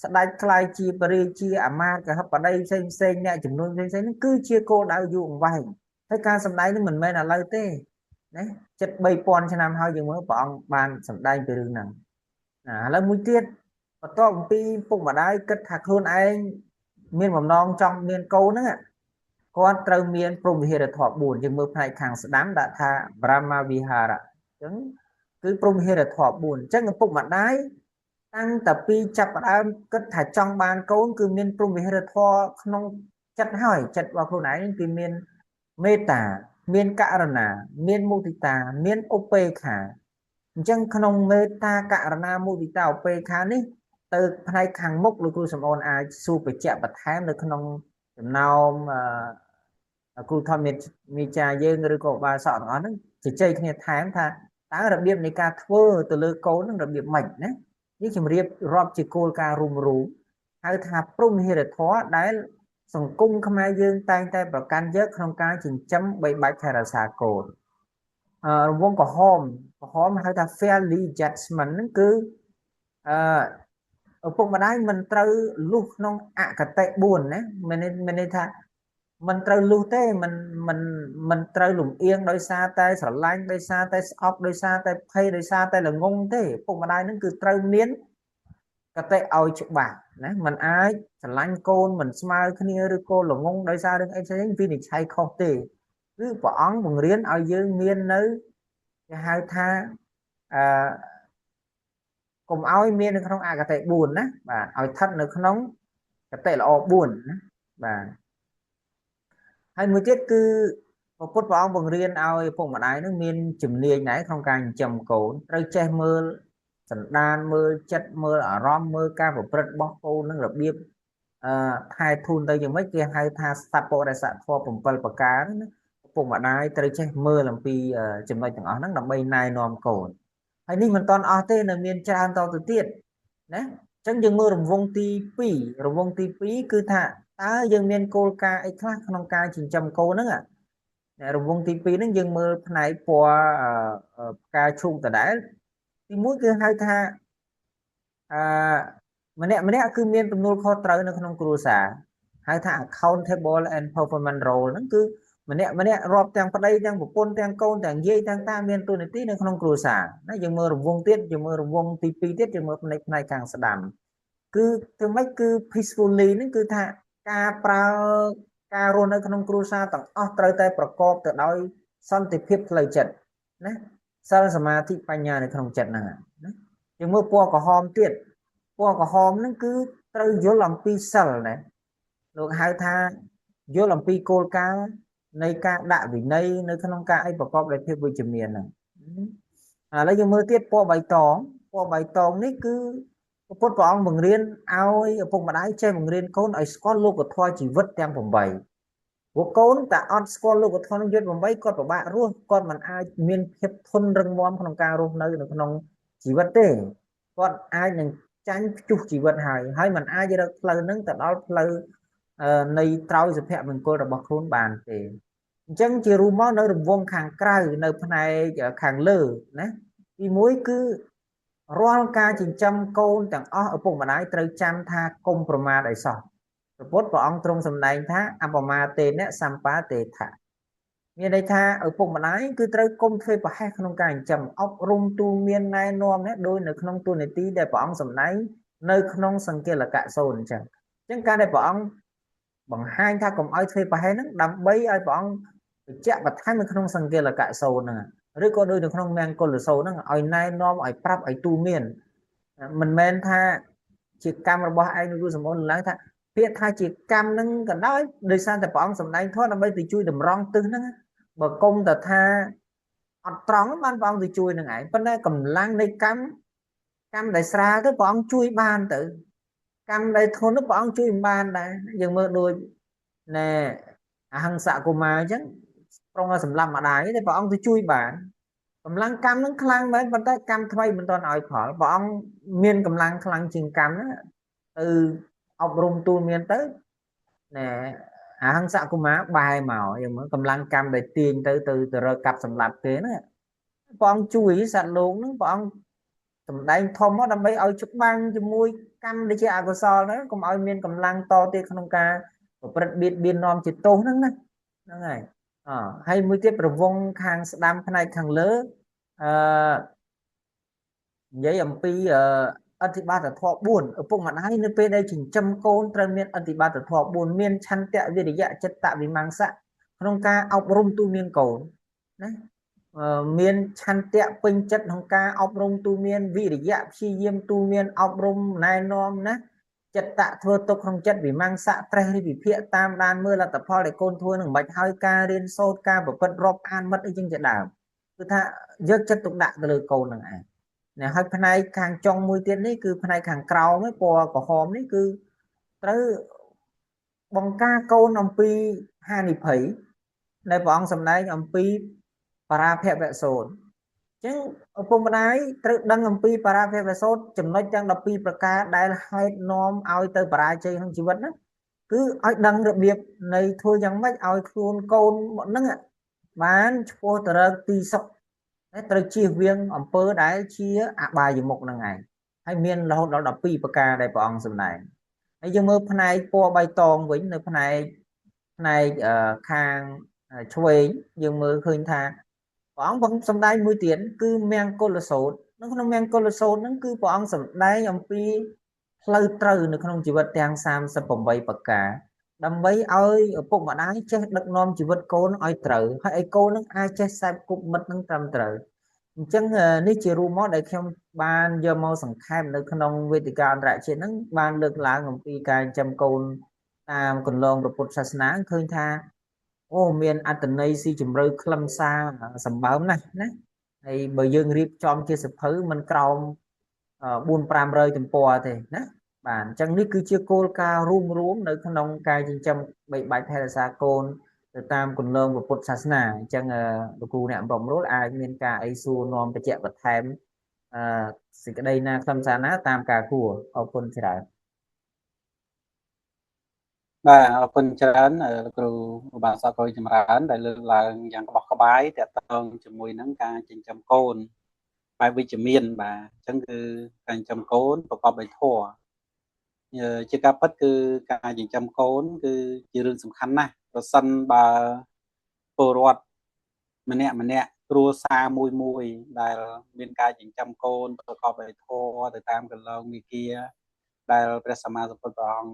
ស្ដេចក្លាយជាបរិជាអាមាត្យកហបតីផ្សេងផ្សេងអ្នកចំនួនផ្សេងផ្សេងហ្នឹងគឺជាគោលដៅយូរអង្វែងហើយការសម្ដែងនេះមិនមែនឥឡូវទេណាចិត្ត3000ឆ្នាំហើយយើងមើលព្រះអង្គបានសម្ដែងពីរឿងហ្នឹងណាឥឡូវមួយទៀតបន្ទាប់អំពីពុកម្ដាយគិតថាខ្លួនឯងមានបំណងចង់មានកូនហ្នឹងគាត់ត្រូវមានព្រហ្មវិហារធម៌4យើងមើលផ្នែកខាងស្ដាំដាក់ថា Brahma Vihara អញ្ចឹងគឺព្រហ្មវិហារធម៌4អញ្ចឹងឪពុកម្ដាយតាំងតែពីចាប់ផ្ដើមគិតថាចង់បានកូនគឺមានព្រហ្មវិហារធម៌ក្នុងចិត្តហើយចិត្តរបស់ខ្លួនឯងគឺមានមេត្តាមានករុណាមានមុទិតាមានឧបេក្ខាអញ្ចឹងក្នុងមេត្តាករុណាមុទិតាឧបេក្ខានេះទៅផ្នែកខាងមុខលោកគ្រូសំអូនអាចសួរបញ្ជាក់បន្ថែមនៅក្នុងចំណោមគ្រូធម្មមេចាយើងឬក៏បាសកទាំងអស់ហ្នឹងជជែកគ្នាថែមថាតើរបៀបនៃការធ្វើទៅលើកូនហ្នឹងរបៀបម៉េចណានេះជំរាបរាប់ជាគោលការណ៍រួមរួមហៅថាព្រហ្មវិហារធម៌ដែលសង្គមខ្មែរយើងតែងតែប្រកាន់យកក្នុងការចិញ្ចឹមបីបាច់ថែរក្សាកូនរង្វង់ក្រហមក្រហមហៅថា fairly judgment ហ្នឹងគឺអឺឪពុកម្ដាយមិនត្រូវលុះក្នុងអគតិ4ណាមានមានន័យថាមិនត្រូវលុះទេមិនមិនមិនត្រូវលំអៀងដោយសារតែស្រឡាញ់ដោយសារតែស្អប់ដោយសារតែភ័យដោយសារតែល្ងងទេឪពុកម្ដាយនឹងគឺត្រូវមានគតិឲ្យច្បាស់ណាมันអាចស្រឡាញ់កូនមិនស្មើគ្នាឬក៏ល្ងងដោយសាររឿងអីផ្សេងវិនិច្ឆ័យខុសទេគឺព្រះអង្គបង្រៀនឲ្យយើងមាននៅគេហៅថាអឺកុំឲ្យមាននៅក្នុងអគតិ4ណាបាទឲ្យស្ថិតនៅក្នុងគតិល្អ4ណាបាទហើយមួយទៀតគឺព្រះពុទ្ធព្រះអង្គបង្រៀនឲ្យឪពុកម្ដាយនឹងមានជំនាញដែរក្នុងការចិញ្ចឹមកូនត្រូវចេះមើលសន្តានមើលចិត្តមើលអារម្មណ៍មើលការប្រព្រឹត្តរបស់កូននឹងរបៀបអឺថែធូនទៅយ៉ាងម៉េចគេហៅថាសពរិសធម៌7ប្រការណាឪពុកម្ដាយត្រូវចេះមើលអំពីចំណុចទាំងអស់ហ្នឹងដើម្បីណែនាំកូនហើយនេះមិនតាន់អស់ទេនៅមានច្រើនតទៅទៀតណាអញ្ចឹងយើងមើលរង្វង់ទី2រង្វង់ទី2គឺថាតើយើងមានគោលការណ៍អីខ្លះក្នុងការចិញ្ចឹមកូនហ្នឹងរង្វង់ទី2ហ្នឹងយើងមើលផ្នែកពណ៌ផ្កាឈូកដដែលទី1គឺហៅថាអឺម្នាក់ម្នាក់គឺមានទំនួលខុសត្រូវនៅក្នុងគ្រួសារហៅថា accountable and performance role ហ្នឹងគឺម្នាក់ម្នាក់រាប់ទាំងប្តីទាំងប្រពន្ធទាំងកូនទាំងយាយទាំងតាមានតួនាទីនៅក្នុងគ្រួសារណាយើងមើលរង្វង់ទៀតយើងមើលរង្វង់ទី2ទៀតយើងមើលផ្នែកផ្នែកខាងស្ដាំគឺធ្វើម៉េចគឺ peacefully ហ្នឹងគឺថាការប្រើការរស់នៅក្នុងគ្រួសារទាំងអស់ត្រូវតែប្រកបទៅដោយសន្តិភាពផ្លូវចិត្តណាសិលសមាធិបញ្ញានៅក្នុងចិត្តហ្នឹងណាយើងមើលពណ៌ក្រហមទៀតពណ៌ក្រហមហ្នឹងគឺត្រូវយល់អំពីសិលណាលោកហៅថាយល់អំពីគោលការណ៍នៃការដាក់វិន័យនៅក្នុងការអីប្រកបដោយភាពវិជ្ជមានហ្នឹងឥឡូវយើងមើលទៀតពណ៌បៃតងពណ៌បៃតងនេះគឺពុទ្ធព្រះអង្គបង្រៀនឲ្យឪពុកម្ដាយចេះបង្រៀនកូនឲ្យស្គាល់លោកធម៌ជីវិតទាំង8ព្រោះកូនតែអត់ស្គាល់លោកធម៌នឹងយុទ្ធ8គាត់ពិបាករស់គាត់មិនអាចមានភាពធន់រឹងមាំក្នុងការរស់នៅនៅក្នុងជីវិតទេ គាត់អាចនឹងចាញ់ព្យុះជីវិតហើយ ហើយមិនអាចរកផ្លូវនឹងទៅដល់ផ្លូវនៃត្រោយសុភមង្គលរបស់ខ្លួនបានទេ។ អញ្ចឹងជារួមមក នៅរង្វង់ខាងក្រៅ នៅផ្នែកខាងលើណា ទី1 គឺរាល់ការចិញ្ចឹមកូនទាំងអស់ ឪពុកម្ដាយត្រូវចាំថាកុំប្រមាថឲ្យសោះ។ ព្រះពុទ្ធព្រះអង្គទ្រង់សម្ដែងថា អបមាទេនៈសម្បាទេថៈ មានន័យថាឪពុកម្ដាយគឺត្រូវគុំធ្វើប្រហែសក្នុងការចិញ្ចឹម អប់រំទូលមានណែនាំណា ដោយនៅក្នុងទូនាទីដែលព្រះអង្គសម្ដែងនៅក្នុងសង្កេលកៈសូន។ អញ្ចឹងការដែលព្រះអង្គបង្ហាញថាកុំឲ្យធ្វើប្រហែសហ្នឹង ដើម្បីឲ្យព្រះអង្គបញ្ជាក់បន្ថែមនៅក្នុងសង្កេលកៈសូនហ្នឹង ឬក៏ដូចនៅក្នុងមង្គលសូនហ្នឹង ឲ្យណែនាំ ឲ្យប្រាប់ ឲ្យទូមាន មិនមែនថាជាកម្មរបស់ឯង។ គ្រូសម្អូនឡើងថាពាក្យថាជាកម្មហ្នឹងក៏ដោយ ដោយសារតែព្រះអង្គសម្ដែងធម៌ដើម្បីទៅជួយតម្រង់ទិសហ្នឹង។ បើគុំតែថាអត់ត្រង់បាន ព្រះអង្គទៅជួយនឹងឯង ប៉ុន្តែកម្លាំងនៃកម្ម កម្មដែលស្រាលទៅព្រះអង្គជួយបាន ទៅកម្មដែលធ្ងន់ទៅព្រះអង្គជួយមិនបានដែរ។ យើងមើលដូចណែអហិង្សកុមារអញ្ចឹង ប្រុងឲ្យសម្លាប់ម្ដាយ តែព្រះអង្គទៅជួយបាន។ កម្លាំងកម្មនឹងខ្លាំងមែន ប៉ុន្តែកម្មថ្មីមិនទាន់ឲ្យផល ព្រះអង្គមានកម្លាំងខ្លាំងជាងកម្មណា ទៅអប់រំទូលមានទៅណែ អហិង្សកុមារបែរមក។ យើងមើលកម្លាំងកម្មដែលទាញទៅទៅទៅរកកាប់សម្លាប់គេណា ព្រះអង្គជួយសត្វលោកហ្នឹង ព្រះអង្គសម្ដែងធំមកដើម្បីឲ្យច្បាំងជាមួយកម្មដែលជាអកុសលហ្នឹង កុំឲ្យមានកម្លាំងតទៀតក្នុងការប្រព្រឹត្តបៀតបៀននាំជាទោសហ្នឹងណា ហ្នឹងហើយ។ អហើយមួយទៀត ប្រវងខាងស្ដាំផ្នែកខាងលើ អឺនិយាយអំពីអធិបាតធម៌4។ ឪពុកម្ដាយនៅពេលដែលចិញ្ចឹមកូនត្រូវមានអធិបាតធម៌4 មានឆន្ទៈ វិរិយៈ ចិត្ត វិមង្សៈ ក្នុងការអប់រំទូមានកូនណា មានឆន្ទៈពេញចិត្តក្នុងការអប់រំទូមាន វិរិយៈព្យាយាមទូមានអប់រំណែនាំណា ចិត្តៈធ្វើទុកក្នុងចិត្ត វិមង្សៈត្រេះរិះវិភាគតាមដានមើលលទ្ធផលដែលកូនធ្វើនឹងមិនបាច់ ហើយការរៀនសូត្រ ការប្រព្រឹត្តរាប់អានមិត្តអីចឹងជាដើម គឺថាយកចិត្តទុកដាក់ទៅលើកូននឹងឯងណា។ ហើយផ្នែកខាងចុងមួយទៀតនេះ គឺផ្នែកខាងក្រោមពណ៌ក្រហមនេះ គឺត្រូវបង្ការកូនអំពីហានិភ័យ ដែលព្រះអង្គសម្ដែងអំពីបរាភវសូត្រ។ អញ្ចឹងឪពុកម្ដាយត្រូវដឹងអំពីបរាភវសូត្រចំណុចទាំង12ប្រការ ដែលហេតុនាំឲ្យទៅបរាជ័យក្នុងជីវិតហ្នឹង គឺឲ្យដឹងរបៀបនៃធ្វើយ៉ាងម៉េចឲ្យខ្លួនកូនហ្នឹងបានឆ្ពោះទៅរកទីសុខ ត្រូវជៀសវាងអំពើដែលជាអបាយមុខហ្នឹងឯង ហើយមានរហូតដល់12ប្រការដែលព្រះអង្គសម្ដែង។ ហើយយើងមើលផ្នែកពណ៌បៃតងវិញ នៅផ្នែកខាងឆ្វេង យើងមើលឃើញថាព្រះអង្គសម្ដែងមួយទៀតគឺមង្គលសូត្រ។ នៅក្នុងមង្គលសូត្រហ្នឹង គឺព្រះអង្គសម្ដែងអំពីផ្លូវត្រូវនៅក្នុងជីវិតទាំង38ប្រការ ដើម្បីឲ្យឪពុកម្ដាយចេះដឹកនាំជីវិតកូនឲ្យត្រូវ ហើយឲ្យកូននឹងអាចចេះសេពគប់មិត្តនឹងត្រឹមត្រូវ។ អញ្ចឹងនេះជារួមមកដែលខ្ញុំបានយកមកសង្ខេបនៅក្នុងវេទិកាអន្តរជាតិហ្នឹង បានលើកឡើងអំពីការចិញ្ចឹមកូនតាមគន្លងព្រះពុទ្ធសាសនា ឃើញថាអូមានអត្ថន័យស៊ីជម្រៅខ្លឹមសារសម្បើមណាស់ណា ហើយបើយើងរៀបចំជាសភៅមិនក្រោម4 500ទំព័រទេណា។ បាទ អញ្ចឹងនេះគឺជាគោលការណ៍រួមរួមនៅក្នុងការចិញ្ចឹមបីបាច់ថែរក្សាកូនទៅតាមគន្លងពុទ្ធសាសនា។ អញ្ចឹងលោកគ្រូអ្នកបំរុលអាចមានការអីសួរនាំបញ្ជាក់បន្ថែមអឺសេចក្តីណាខ្លឹមសារណាតាមការគួរ។ អរគុណច្រើន។
បាទ អរគុណច្រើនលោកគ្រូឧបាសកុយចម្រើន ដែលលើកឡើងយ៉ាងក្បោះក្បាយតកតងជាមួយនឹងការចិញ្ចឹមកូនបែបវិជ្ជមាន។ បាទ អញ្ចឹងគឺការចិញ្ចឹមកូនប្រកបដោយធម៌ ជាការពិតគឺការចិញ្ចឹមកូនគឺជារឿងសំខាន់ណាស់ ប្រសិនបើពលរដ្ឋម្នាក់ម្នាក់ គ្រួសារមួយមួយដែលមានការចិញ្ចឹមកូនប្រកបដោយធម៌ទៅតាមកន្លងវិគាដែលព្រះសម្មាសម្ពុទ្ធព្រះអង្គ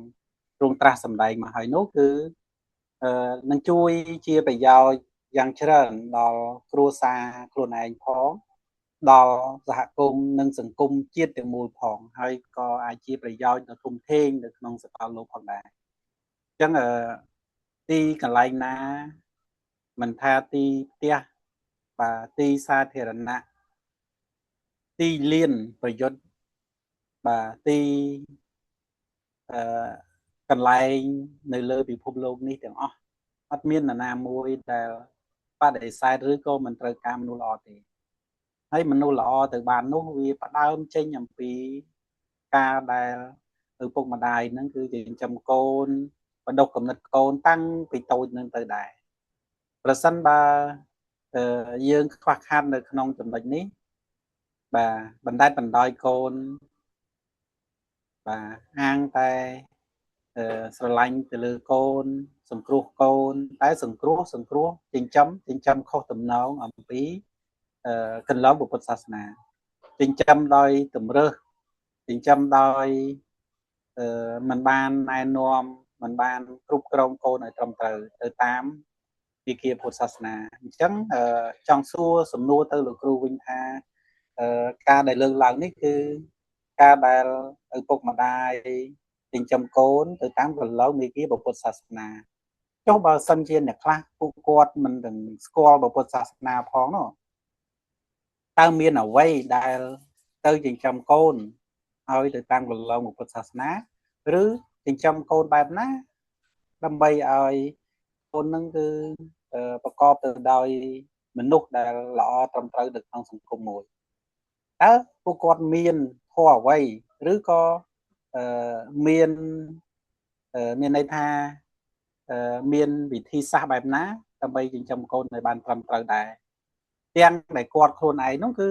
ទ្រង់ត្រាស់សម្ដែងមកហើយនោះ គឺនឹងជួយជាប្រយោជន៍យ៉ាងច្រើនដល់គ្រួសារខ្លួនឯងផង ដល់សហគមន៍និងសង្គមជាតិទាំងមូលផង ហើយក៏អាចជាប្រយោជន៍ដ៏ធំធេងនៅក្នុងសកលលោកផងដែរ។ អញ្ចឹងទីកន្លែងណា មិនថាទីផ្ទះ បាទ ទីសាធារណៈ ទីលានប្រយុទ្ធ បាទ ទីអឺកន្លែងនៅលើពិភពលោកនេះទាំងអស់ អត់មាននរណាមួយដែលបដិសេធឬក៏មិនត្រូវការមនុស្សល្អទេ។ ហើយមនុស្សល្អទៅបាននោះវាផ្ដើមចេញអំពីការដែលឪពុកម្ដាយហ្នឹងគឺចិញ្ចឹមកូនបណ្ដុះគំនិតកូនតាំងពីតូចនឹងទៅដែរប្រសិនបើយើងខ្វះខាតនៅក្នុងចំណុចនេះបាទបណ្ដែតបណ្ដោយកូនបាទអាងតែស្រឡាញ់ទៅលើកូនសង្គ្រោះកូនតែសង្គ្រោះចិញ្ចឹមខុសទំនងអំពីកន្លងពុទ្ធសាសនាចិញ្ចឹមដោយទម្រើសចិញ្ចឹមដោយមិនបានណែនាំមិនបានគ្រប់គ្រងកូនឲ្យត្រឹមត្រូវទៅតាមវិគាពុទ្ធសាសនាអញ្ចឹងចង់សួរសំណួរទៅលោកគ្រូវិញថាការដែលលើកឡើងនេះគឺការដែលឪពុកម្ដាយចិញ្ចឹមកូនទៅតាមកន្លងមេគាពុទ្ធសាសនាចុះបើសិនជាអ្នកខ្លះពួកគាត់មិនទាំងស្គាល់ពុទ្ធសាសនាផងនោះតើមានអ្វីដែលទៅចិញ្ចឹមកូនឲ្យទៅតាមកន្លងពុទ្ធសាសនាឬចិញ្ចឹមកូនបែបណាដើម្បីឲ្យកូននឹងគឺប្រកបទៅដោយមនុស្សដែលល្អត្រឹមត្រូវនៅក្នុងសង្គមមួយតើពួកគាត់មានធម៌អ្វីឬក៏មានន័យថាមានវិធីសាស្ត្របែបណាដើម្បីចិញ្ចឹមកូនឲ្យបានត្រឹមត្រូវដែរទាំងដែលគាត់ខ្លួនឯងនោះគឺ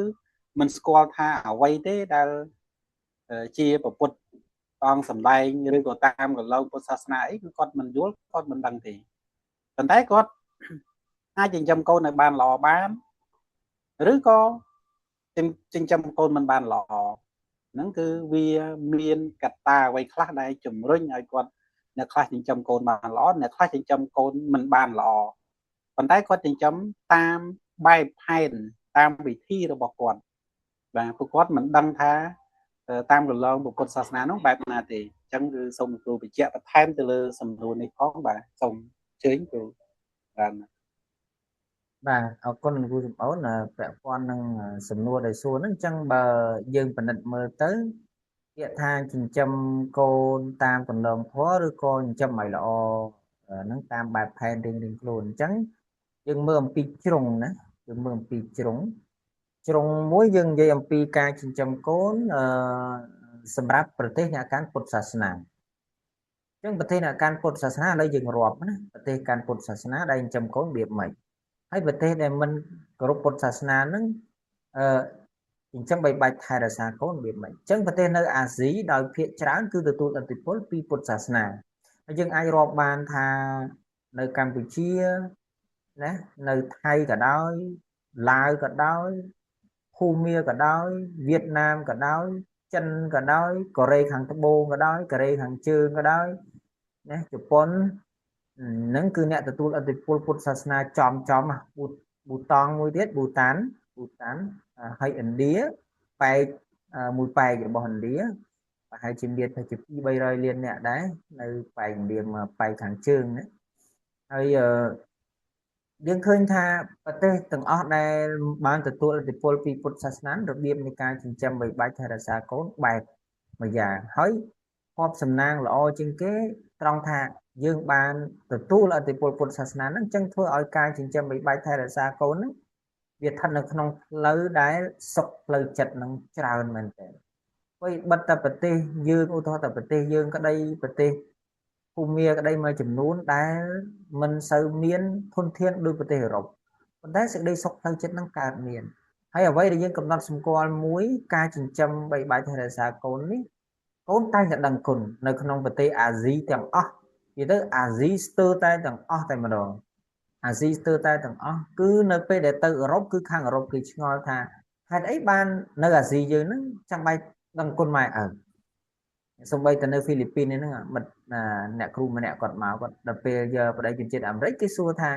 មិនស្គាល់ថាអ្វីទេដែលជាពុទ្ធអង្គសម្ដែងឬក៏តាមកន្លងពុទ្ធសាសនាអីគឺគាត់មិនយល់គាត់មិនដឹងទេប៉ុន្តែគាត់អាចចិញ្ចឹមកូនឲ្យបានល្អបានឬក៏ចិញ្ចឹមកូនមិនបានល្អហ្នឹងគឺវាមានកត្តាអ្វីខ្លះដែលជំរុញឲ្យគាត់អ្នកខ្លះចិញ្ចឹមកូនបានល្អអ្នកខ្លះចិញ្ចឹមកូនមិនបានល្អប៉ុន្តែគាត់ចិញ្ចឹមតាមបែបផែនតាមវិធីរបស់គាត់បាទពួកគាត់មិនដឹងថាតាមកន្លងពុទ្ធសាសនានោះបែបណាទេអញ្ចឹងគឺសូមគ្រូបញ្ជាក់បន្ថែមទៅលើសំណួរនេះផងបាទសូមអញ្ជើញគ្រូបាទ
បាទអរគុណគ្រូសំអូនពាក់ព័ន្ធនឹងសំណួរដែលសួរហ្នឹងអញ្ចឹងបើយើងពិនិត្យមើលទៅពាក្យថាចិញ្ចឹមកូនតាមកន្លងធម៌ឬក៏ចិញ្ចឹមឲ្យល្អហ្នឹងតាមបែបផែនរៀងៗខ្លួនអញ្ចឹងយើងមើលអំពីជ្រុងណាយើងមើលអំពីជ្រុងមួយយើងនិយាយអំពីការចិញ្ចឹមកូនសម្រាប់ប្រទេសអ្នកកាន់ពុទ្ធសាសនាអញ្ចឹងប្រទេសអ្នកកាន់ពុទ្ធសាសនាឥឡូវយើងរាប់ណាប្រទេសកាន់ពុទ្ធសាសនាដែលចិញ្ចឹមកូនរបៀបម៉េចហើយប្រទេសដែលមិនគោរពពុទ្ធសាសនាហ្នឹងចិញ្ចឹមបីបាច់ថែរក្សាកូនរបៀបម៉េចអញ្ចឹងប្រទេសនៅអាស៊ីដោយភាគច្រើនគឺទទួលឥទ្ធិពលពីពុទ្ធសាសនាហើយយើងអាចរាប់បានថានៅកម្ពុជាណានៅថៃក៏ដោយឡាវក៏ដោយភូមាក៏ដោយវៀតណាមក៏ដោយចិនក៏ដោយកូរ៉េខាងត្បូងក៏ដោយកូរ៉េខាងជើងក៏ដោយណាជប៉ុនហ្នឹងគឺអ្នកទទួលឥទ្ធិពលពុទ្ធសាសនាចំប៊ូតង់មួយទៀតប៊ូតានហើយឥណ្ឌាប៉ែកមួយប៉ែករបស់ឥណ្ឌាប្រហែលជាមានទៅជា200-300លានអ្នកដែរនៅប៉ែកឥណ្ឌាមកប៉ែកខាងជើងណាហើយយើងឃើញថាប្រទេសទាំងអស់ដែលបានទទួលឥទ្ធិពលពីពុទ្ធសាសនារបៀបនៃការចិញ្ចឹមបីបាច់ថែរក្សាកូនបែបមួយយ៉ាងហើយភ័ព្វសំណាងល្អជាងគេត្រង់ថាយើងបានទទួលឥទ្ធិពលពុទ្ធសាសនាហ្នឹងចឹងធ្វើឲ្យការចិញ្ចឹមបីបាច់ថែរក្សាកូនហ្នឹងវាស្ថិតនៅក្នុងផ្លូវដែលសុខផ្លូវចិត្តហ្នឹងច្រើនមែនទែនព្រោះបិទតែប្រទេសយើងឧទាហរណ៍តែប្រទេសយើងក្តីប្រទេសភូមាក្តីមួយចំនួនដែលមិនសូវមានធនធានដូចប្រទេសអឺរ៉ុបប៉ុន្តែសេចក្តីសុខផ្លូវចិត្តនឹងកើតមានហើយអ្វីដែលយើងកំណត់សម្គាល់មួយការចិញ្ចឹមបីបាច់ថែរក្សាកូននេះកូនតែងតែដឹងគុណនៅក្នុងប្រទេសអាស៊ីទាំងអស់និយាយទៅអាស៊ីស្ទើរតែទាំងអស់តែម្ដងអាស៊ីស្ទើរតែទាំងអស់គឺនៅពេលដែលទៅអឺរ៉ុបគឺខាងអឺរ៉ុបគេឆ្ងល់ថាហេតុអីបាននៅអាស៊ីយើងហ្នឹងចាំបាច់ដឹងគុណម៉ែឪសូម្បីតែនៅហ្វីលីពីនហ្នឹងមិត្តអ្នកគ្រូម្នាក់គាត់មកគាត់ដល់ពេលយកប្តីជនជាតិអាមេរិកគេសួរថា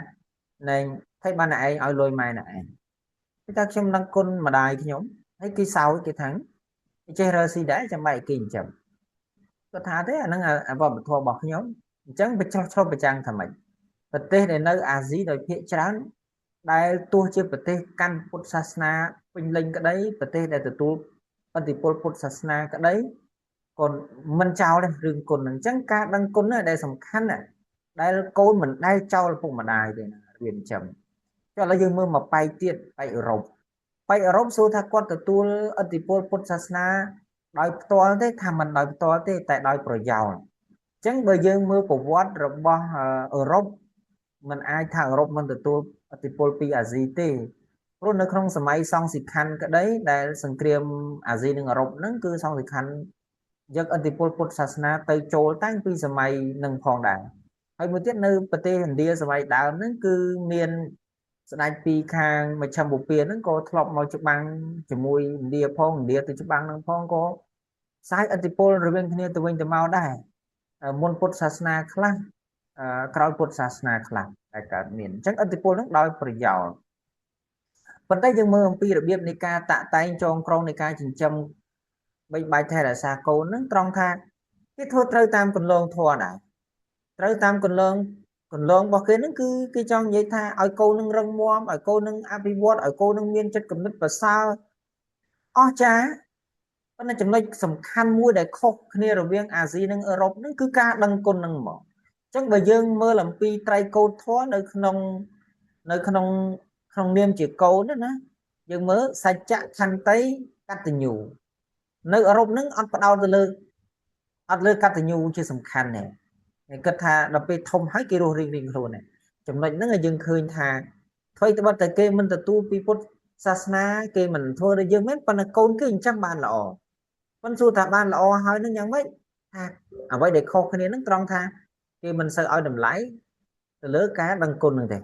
ណែថៃបានអ្នកឯងឲ្យលុយម៉ែអ្នកឯងគេថាខ្ញុំដឹងគុណម្ដាយខ្ញុំហើយគេសោយគេថាចេះរើស៊ីដែរចាំបាច់គេចិញ្ចឹមគាត់ថាទេអាហ្នឹងវប្បធម៌របស់ខ្ញុំអញ្ចឹងបញ្ចុះឆ្លុះបញ្ចាំងថាម៉េចប្រទេសដែលនៅអាស៊ីដោយភាគច្រើនដែលទោះជាប្រទេសកាន់ពុទ្ធសាសនាពេញលេញក្តីប្រទេសដែលទទួលឥទ្ធិពលពុទ្ធសាសនាក្តីក៏មិនចោលទេរឿងគុណហ្នឹងអញ្ចឹងការដឹងគុណហ្នឹងដែលសំខាន់ណាដែលកូនមិនដែលចោលឪពុកម្ដាយទេណារបៀបចិញ្ចឹមចុះឥឡូវយើងមើលមកប៉ែកទៀតប៉ែកអឺរ៉ុប ប៉ែកអឺរ៉ុបសួរថាគាត់ទទួលឥទ្ធិពលពុទ្ធសាសនាដោយផ្ទាល់ទេថាមិនដោយផ្ទាល់ទេតែដោយប្រយោលអញ្ចឹងបើយើងមើលប្រវត្តិរបស់អឺរ៉ុបមិនអាចថាអឺរ៉ុបមិនទទួលឥទ្ធិពលពីអាស៊ីទេព្រោះនៅក្នុងសម័យសង្សិខណ្ឌក្តីដែលសង្គ្រាមអាស៊ីនិងអឺរ៉ុបហ្នឹងគឺសង្សិខណ្ឌយកឥទ្ធិពលពុទ្ធសាសនាទៅចូលតាំងពីសម័យនឹងផងដែរហើយមួយទៀតនៅប្រទេសឥណ្ឌាសម័យដើមហ្នឹងគឺមានស្ដេចពីខាងមជ្ឈិមបូព៌ាហ្នឹងក៏ធ្លាប់មកច្បាំងជាមួយឥណ្ឌាផងឥណ្ឌាទៅច្បាំងនឹងផងក៏ផ្សាយឥទ្ធិពលរវាងគ្នាទៅវិញទៅមកដែរមុនពុទ្ធសាសនាខ្លះក្រោយពុទ្ធសាសនាខ្លះដែលកើតមានអញ្ចឹងឥទ្ធិពលហ្នឹងដោយប្រយោលប៉ុន្តែយើងមើលអំពីរបៀបនៃការតាក់តែងចងក្រងនៃការចិញ្ចឹមបីបាច់ថែរក្សាកូនហ្នឹងត្រង់ថាគេធ្វើត្រូវតាមគន្លងធម៌ដែរត្រូវតាមគន្លងរបស់គេហ្នឹងគឺគេចង់និយាយថាឲ្យកូននឹងរឹងមាំឲ្យកូននឹងអភិវឌ្ឍឲ្យកូននឹងមានចិត្តគំនិតប្រសើរអស្ចារ្យប៉ុន្តែចំណុចសំខាន់មួយដែលខុសគ្នារវាងអាស៊ីនិងអឺរ៉ុបហ្នឹងគឺការដឹងគុណហ្នឹងហ្មងអញ្ចឹងបើយើងមើលអំពីត្រៃកោធម៌នៅក្នុងក្នុងនាមជាកូនណាយើងមើលសច្ចៈខន្តីកតញ្ញូនៅអឺរ៉ុបហ្នឹងអត់ផ្ដោតទៅលើអត់លើកតញ្ញូជាសំខាន់ទេគិតថាដល់ពេលធំហើយគេរស់រៀងៗខ្លួនដែរចំណុចហ្នឹងឲ្យយើងឃើញថាអ្វីត្បិតតែគេមិនទទួលពីពុទ្ធសាសនាគេមិនធ្វើដូចយើងមែនប៉ុន្តែកូនគេចិញ្ចឹមបានល្អប៉ុន្តែសួរថាបានល្អហើយនឹងយ៉ាងម៉េចថាអ្វីដែលខុសគ្នាហ្នឹងត្រង់ថាគេមិនសូវឲ្យតម្លៃទៅលើការដឹងគុណហ្នឹងទេ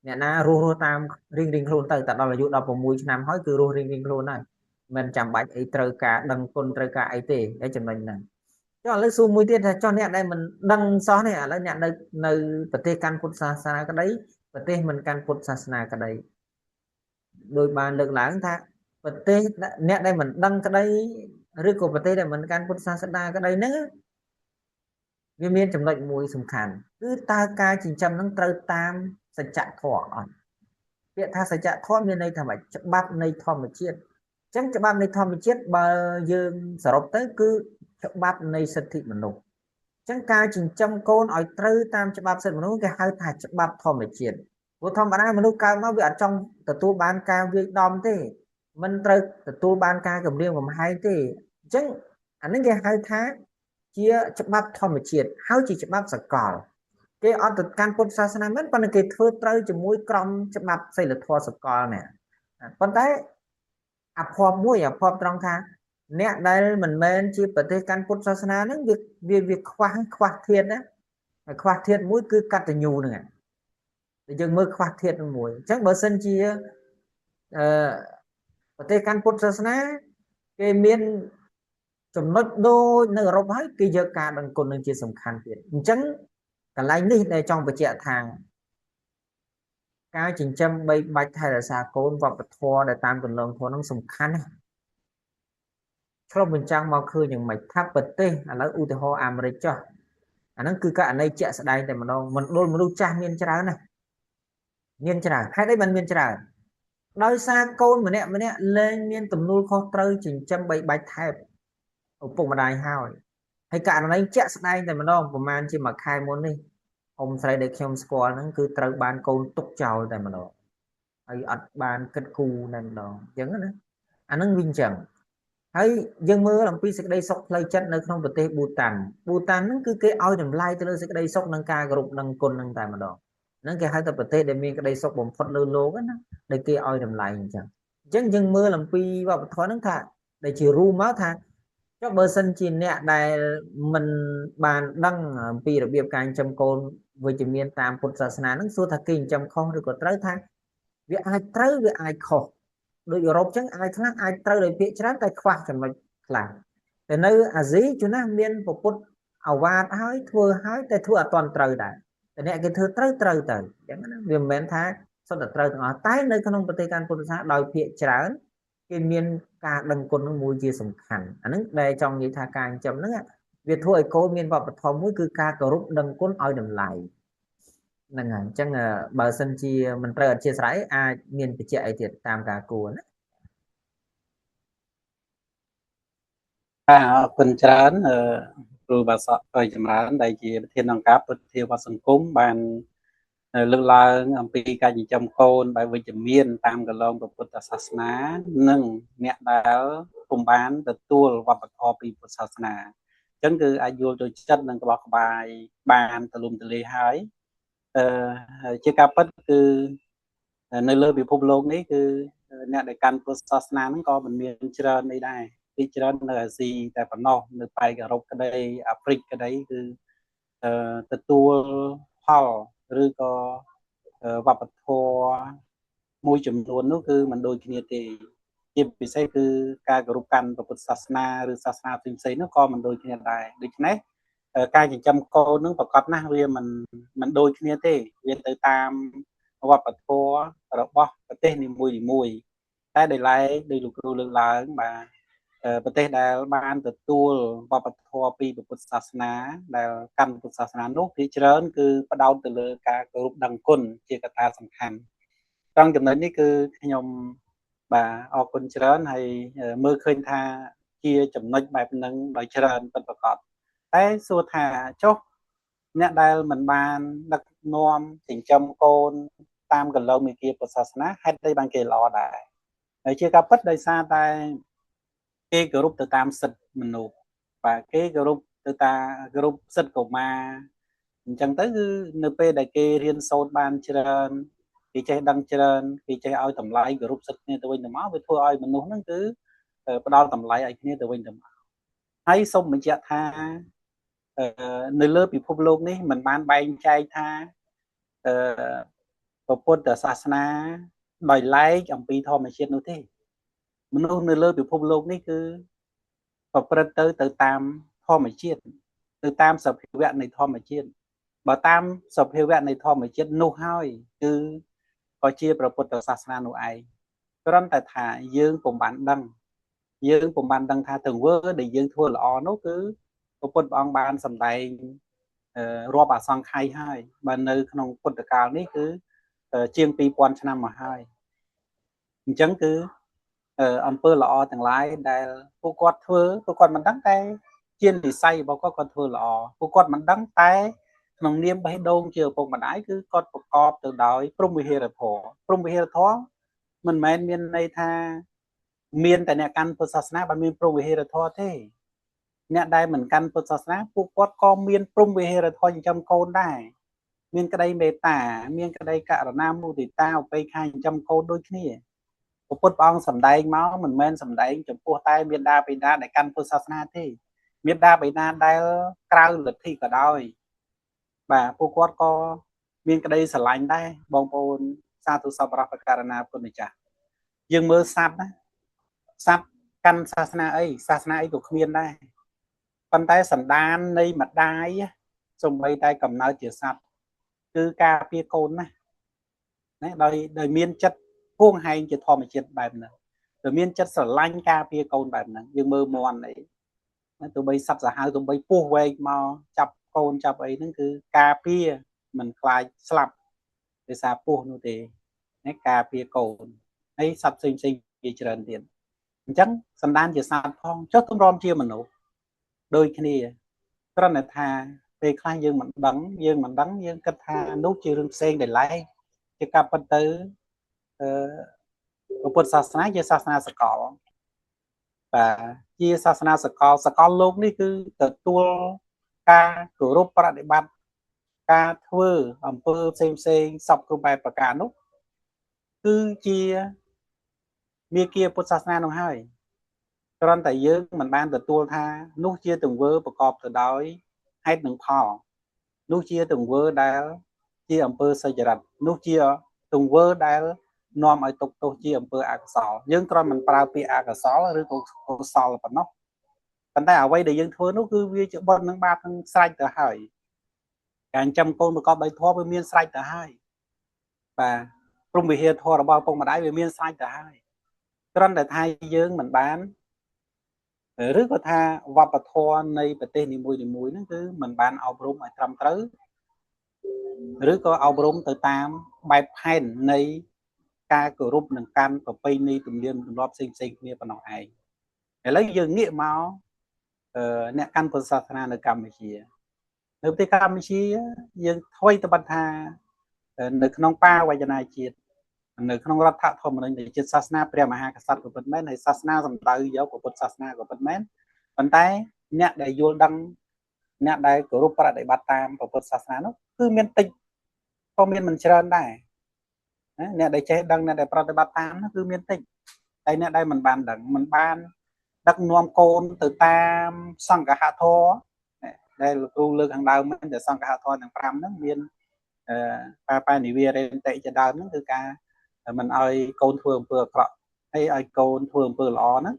អ្នកណារស់តាមរៀងៗខ្លួនទៅតែដល់អាយុ16ឆ្នាំហើយគឺរស់រៀងៗខ្លួនហើយមិនចាំបាច់អីត្រូវការដឹងគុណត្រូវការអីទេហើយចំណុចហ្នឹងចុះឥឡូវសួរមួយទៀតថាចុះអ្នកដែលមិនដឹងសោះនេះឥឡូវអ្នកនៅប្រទេសកាន់ពុទ្ធសាសនាក្តីប្រទេសមិនកាន់ពុទ្ធសាសនាក្តីដោយបានលើកឡើងថាប្រទេសអ្នកដែលមិនដឹងក្តីឬក៏ប្រទេសដែលមិនកាន់ពុទ្ធសាសនាក្តីហ្នឹងវាមានចំណុចមួយសំខាន់គឺតើការចិញ្ចឹមហ្នឹងត្រូវតាមសច្ចធម៌អត់ពាក្យថាសច្ចធម៌មានន័យថាម៉េចច្បាប់នៃធម្មជាតិអញ្ចឹងច្បាប់នៃធម្មជាតិបើយើងសរុបទៅគឺច្បាប់នៃសិទ្ធិមនុស្សអញ្ចឹងការចិញ្ចឹមកូនឲ្យត្រូវតាមច្បាប់សិទ្ធិមនុស្សគេហៅថាច្បាប់ធម្មជាតិព្រោះធម្មតាមនុស្សកើតមកវាអត់ចង់ទទួលបានការវាយដំទេមិនត្រូវទទួលបានការគំរាមកំហែងទេអញ្ចឹងអានេះគេហៅថាជាច្បាប់ធម្មជាតិហើយជាច្បាប់សកលគេអត់ទៅកាន់ពុទ្ធសាសនាមែនប៉ុន្តែគេធ្វើត្រូវជាមួយក្រមច្បាប់សីលធម៌សកលនេះប៉ុន្តែអភ័ព្វមួយអភ័ព្វត្រង់ថាអ្នកដែលមិនមែនជាប្រទេសកាន់ពុទ្ធសាសនាហ្នឹងវាខ្វះធាតុណាហើយខ្វះធាតុមួយគឺកតញ្ញូហ្នឹងតែយើងមើលខ្វះធាតុមួយអញ្ចឹងបើសិនជាអឺប្រទេសកាន់ពុទ្ធសាសនាគេមានចំណុចដូចនៅអឺរ៉ុបហើយគេយកការដឹងគុណនឹងជាសំខាន់ទៀតអញ្ចឹងកន្លែងនេះដែលចង់បញ្ជាក់ថាការចិញ្ចឹមបីបាច់ថែរក្សាកូនវប្បធម៌ដែលតាមគន្លងធម៌ហ្នឹងសំខាន់ណាស់ឆ្លុះបញ្ចាំងមកឃើញយ៉ាងម៉េចថាប្រទេសឥឡូវឧទាហរណ៍អាមេរិកចុះអាហ្នឹងគឺករណីជាក់ស្ដែងតែម្ដងមណ្ឌលមនុស្សចាស់មានច្រើនណាស់មានច្រើនហេតុអីបានមានច្រើនដោយសារកូនម្នាក់ម្នាក់លែងមានទំនួលខុសត្រូវចិញ្ចឹមបីបាច់ថែឪពុកម្ដាយហើយហើយករណីជាក់ស្ដែងតែម្ដងប្រហែលជាមួយខែមុននេះអ៊ំស្រីដែលខ្ញុំស្គាល់ហ្នឹងគឺត្រូវបានកូនទុកចោលតែម្ដងហើយអត់បានគិតគូរតែម្ដងអញ្ចឹងណាអាហ្នឹងវាអញ្ចឹងហើយយើងមើលអំពីសេចក្តីសុខផ្លូវចិត្តនៅក្នុងប្រទេសប៊ូតានហ្នឹងគឺគេឲ្យតម្លៃទៅលើសេចក្តីសុខនិងការគោរពដឹងគុណហ្នឹងតែម្ដងហ្នឹងគេហៅថាប្រទេសដែលមានក្តីសុខបំផុតលើលោកណាដែលគេឲ្យតម្លៃអញ្ចឹងអញ្ចឹងយើងមើលអំពីវប្បធម៌ហ្នឹងថាដែលជារួមមកថាចុះបើសិនជាអ្នកដែលមិនបានដឹងអំពីរបៀបការចិញ្ចឹមកូនវិជ្ជមានតាមពុទ្ធសាសនាហ្នឹងសួរថាគេចិញ្ចឹមខុសឬក៏ត្រូវថាវាអាចត្រូវវាអាចខុសដូចអឺរ៉ុបចឹងអាចខ្លះអាចត្រូវដោយភាគច្រើនតែខ្វះចំណុចខ្លះតែនៅអាស៊ីជួនណាមានពុទ្ធអាវាតហើយធ្វើហើយតែធ្វើអត់ទាន់ត្រូវដែរតែអ្នកគេធ្វើត្រូវទៅអញ្ចឹងណាវាមិនមែនថាសុទ្ធតែត្រូវទាំងអស់តែនៅក្នុងប្រទេសកាន់ពុទ្ធសាសនាដោយភាគច្រើនគេមានការដឹងគុណនឹងមួយជាសំខាន់អាហ្នឹងដែលចង់និយាយថាការចិញ្ចឹមហ្នឹងវាធ្វើឲ្យកូនមានវប្បធម៌មួយគឺការគោរពដឹងគុណឲ្យតម្លៃហ្នឹងហើយអញ្ចឹងបើសិនជាមិនត្រូវអធិស្ឋានអាចមានបញ្ជាក់អីទៀតតាមការគួរណា
បាទអរគុណច្រើនគ្រូបាសកអរចម្រើនដែលជាប្រធានអង្គការពុទ្ធាវត្តសង្គមបាន លើកឡើងអំពីការចិញ្ចឹមកូនបែបវិជ្ជមានតាមកន្លងពុទ្ធសាសនានិងអ្នកដែលពុំបានទទួលវប្បធម៌ពីពុទ្ធសាសនាអញ្ចឹងគឺអាចយល់ចូលចិត្តនិងក្បោះក្បាយបានទូលំទូលាយហើយជាការពិតគឺនៅលើពិភពលោកនេះគឺអ្នកដែលកាន់ពុទ្ធសាសនាហ្នឹងក៏មិនមានច្រើនអីដែរពីច្រើននៅអាស៊ីតែប៉ុណ្ណោះនៅប៉ែកអឺរ៉ុបក្តីអាហ្វ្រិកក្តីគឺទទួលផលឬក៏វប្បធម៌មួយចំនួននោះគឺមិនដូចគ្នាទេជាពិសេសគឺការគោរពកាន់ពុទ្ធសាសនាឬសាសនាផ្សេងៗនោះក៏មិនដូចគ្នាដែរដូច្នេះការចិញ្ចឹមកូននឹងប្រកបណាស់វាមិនដូចគ្នាទេវាទៅតាមវប្បធម៌របស់ប្រទេសនីមួយៗតែដោយឡែកដោយលោកគ្រូលើកឡើងបាទប្រទេសដែលបានទទួលវប្បធម៌ពីពុទ្ធសាសនាដែលកាន់ពុទ្ធសាសនានោះភាគច្រើនគឺផ្ដោតទៅលើការគោរពដឹងគុណជាកត្តាសំខាន់ត្រង់ចំណុចនេះគឺខ្ញុំបាទអរគុណច្រើនហើយមើលឃើញថាជាចំណុចបែបហ្នឹងដោយច្រើនពិតប្រាកដតែសួរថាចុះអ្នកដែលមិនបានដឹកនាំចិញ្ចឹមកូនតាមកន្លងមេគាពុទ្ធសាសនាហេតុអីបានគេល្អដែរហើយជាការពិតដោយសារតែគេគោរពទៅតាមសិទ្ធិមនុស្សបាទគេគោរពទៅតាមគោរពសិទ្ធិកុមារអញ្ចឹងទៅគឺនៅពេលដែលគេរៀនសូត្របានច្រើនគេចេះដឹងច្រើនគេចេះឲ្យតម្លៃគោរពសិទ្ធិគ្នាទៅវិញទៅមកវាធ្វើឲ្យមនុស្សហ្នឹងគឺផ្ដល់តម្លៃឲ្យគ្នាទៅវិញទៅមកហើយសូមបញ្ជាក់ថានៅលើពិភពលោកនេះមិនបានបែងចែកថាពុទ្ធសាសនាដោយឡែកអំពីធម្មជាតិនោះទេមនុស្សនៅលើពិភពលោកនេះគឺប្រព្រឹត្តទៅតាមធម្មជាតិទៅតាមសភាវៈនៃធម្មជាតិបើតាមសភាវៈនៃធម្មជាតិនោះហើយគឺក៏ជាព្រះពុទ្ធសាសនានោះឯងគ្រាន់តែថាយើងពុំបានដឹងយើងពុំបានដឹងថាទង្វើដែលយើងធ្វើល្អនោះគឺព្រះពុទ្ធព្រះអង្គបានសម្ដែងរាប់អសង្ខ័យហើយបើនៅក្នុងពុទ្ធកាលនេះគឺជាង2000ឆ្នាំមកហើយអញ្ចឹងគឺអំពើល្អទាំងឡាយដែលពួកគាត់ធ្វើពួកគាត់មិនដឹងតែជានិស័យរបស់គាត់គាត់ធ្វើល្អពួកគាត់មិនដឹងតែក្នុងនាមបេះដូងជាឪពុកម្ដាយគឺគាត់ប្រកបទៅដោយព្រហ្មវិហារធម៌ព្រហ្មវិហារធម៌មិនមែនមានន័យថាមានតែអ្នកកាន់ពុទ្ធសាសនាបានមានព្រហ្មវិហារធម៌ទេអ្នកដែលមិនកាន់ពុទ្ធសាសនាពួកគាត់ក៏មានព្រហ្មវិហារធម៌ចិញ្ចឹមកូនដែរមានក្តីមេត្តាមានក្តីករុណាមុទិតាឧបេក្ខាចិញ្ចឹមកូនដូចគ្នាពុទ្ធព្រះអង្គសម្ដែងមកមិនមែនសម្ដែងចំពោះតែមេដាបិតាដែលកាន់ពុទ្ធសាសនាទេមេដាបិតាដែលក្រៅលទ្ធិក៏ដោយបាទពួកគាត់ក៏មានក្តីស្រឡាញ់ដែរបងប្អូនសាធុសប្បុរសករណាគុណម្ចាស់យើងមើលសត្វណាសត្វកាន់សាសនាអីសាសនាអីក៏គ្មានដែរប៉ុន្តែសន្តាននៃម្ដាយសំបីតែកំណើតជាសត្វគឺការពារកូនណាដោយមានចិត្តហួងហែងជាធម្មជាតិបែបហ្នឹងដោយមានចិត្តស្រឡាញ់ការពារកូនបែបហ្នឹងយើងមើលមន់អីទោះបីសត្វសាហាវទោះបីពស់វែកមកចាប់កូនចាប់អីហ្នឹងគឺការពារមិនខ្លាចស្លាប់ដោយសារពស់នោះទេណាការពារកូនហើយសត្វផ្សេងផ្សេងជាច្រើនទៀតអញ្ចឹងសន្តានជាសត្វផងចុះទម្រាំជាមនុស្សដូចគ្នាគ្រាន់តែថាពេលខ្លះយើងមិនដឹងយើងគិតថានោះជារឿងផ្សេងដែលឡែកជាការពិតទៅពុទ្ធសាសនាជាសាសនាសកលបាទជាសាសនាសកលសកលលោកនេះគឺទទួលការគោរពប្រតិបត្តិការធ្វើអំពើផ្សេងផ្សេងសពគ្រប់បែបប្រការនោះគឺជាមាគ៌ាពុទ្ធសាសនានោះហើយគ្រាន់តែយើងមិនបានទទួលថានោះជាទង្វើប្រកបទៅដោយហេតុនិងផលនោះជាទង្វើដែលជាអំពើសុចរិតនោះជាទង្វើដែលនាំឲ្យទុកទោសជាអំពើអកុសលយើងគ្រាន់មិនប្រើពាក្យអកុសលឬក៏កុសលប៉ុណ្ណោះប៉ុន្តែអ្វីដែលយើងធ្វើនោះគឺវាជាបុណ្យនិងបាបនឹងស្រេចទៅហើយការចិញ្ចឹមកូនប្រកបដោយធម៌វាមានស្រេចទៅហើយបាទព្រហ្មវិហារធម៌របស់ឪពុកម្ដាយវាមានស្រេចទៅហើយគ្រាន់តែថាយើងមិនបានឬក៏ថាវប្បធម៌នៃប្រទេសនីមួយៗហ្នឹងគឺមិនបានអប់រំឲ្យត្រឹមត្រូវឬក៏អប់រំទៅតាមបែបផែននៃការគោរពនិងកាន់ប្រពៃណីទំនៀមទម្លាប់ផ្សេងៗគ្នាប៉ុណ្ណោះឯងឥឡូវយើងងាកមកអ្នកកាន់ពុទ្ធសាសនានៅកម្ពុជានៅប្រទេសកម្ពុជាយើងថ្មីត្បិតថា នៅក្នុងបាវចនាជាតិនៅក្នុងរដ្ឋធម្មនុញ្ញនៃជាតិសាសនាព្រះមហាក្សត្រក៏ពិតមែនហើយសាសនាសំដៅយកពុទ្ធសាសនាក៏ពិតមែនប៉ុន្តែអ្នកដែលយល់ដឹងអ្នកដែលគោរពប្រតិបត្តិតាមពុទ្ធសាសនានោះគឺមានតិចក៏មានមិនច្រើនដែរណាអ្នកដែលចេះដឹងអ្នកដែលប្រតិបត្តិតាមនោះគឺមានតិចតែអ្នកដែលមិនបានដឹងមិនបានដឹកនាំកូនទៅតាមសង្ឃហធម៌ដែលលោកគ្រូលើកខាងដើមហ្នឹងតែសង្ឃហធម៌ទាំង5ហ្នឹងមានបាបានិវារេន្តិជាដើមហ្នឹងគឺការមិនឲ្យកូនធ្វើអំពើអាក្រក់ហើយឲ្យកូនធ្វើអំពើល្អហ្នឹង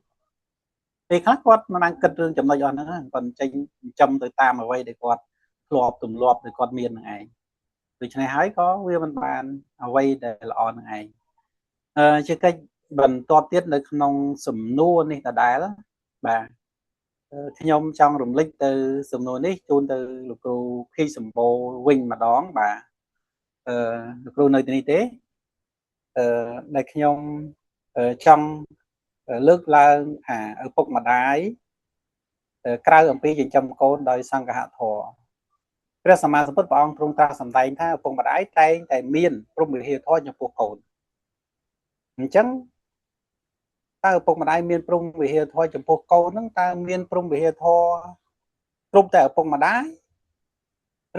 ពេលខ្លះគាត់មិនបានគិតរឿងចំណុចអស់ហ្នឹងគាត់ចេញចិញ្ចឹមទៅតាមអ្វីដែលគាត់ធ្លាប់ទម្លាប់ដែលគាត់មានហ្នឹងឯងដូច្នេះហើយក៏វាមិនបានអ្វីដែលល្អហ្នឹងឯងជាកិច្ចបន្ទាប់ទៀតនៅក្នុងសំណួរនេះដដែលបាទខ្ញុំចង់រំលេចទៅសំណួរនេះជូនទៅលោកគ្រូភីសម្បូរវិញម្ដងបាទលោកគ្រូនៅទីនេះទេដែលខ្ញុំចង់លើកឡើងថាឪពុកម្ដាយក្រៅអំពីចិញ្ចឹមកូនដោយសង្ឃហធម៌ព្រះសម្មាសម្ពុទ្ធព្រះអង្គទ្រង់ត្រាស់សម្ដែងថាឪពុកម្ដាយតែងតែមានព្រហ្មវិហារធម៌ចំពោះកូនអញ្ចឹងតើឪពុកម្ដាយមានព្រហ្មវិហារធម៌ចំពោះកូនហ្នឹងតើមានព្រហ្មវិហារធម៌គ្រប់តែឪពុកម្ដាយ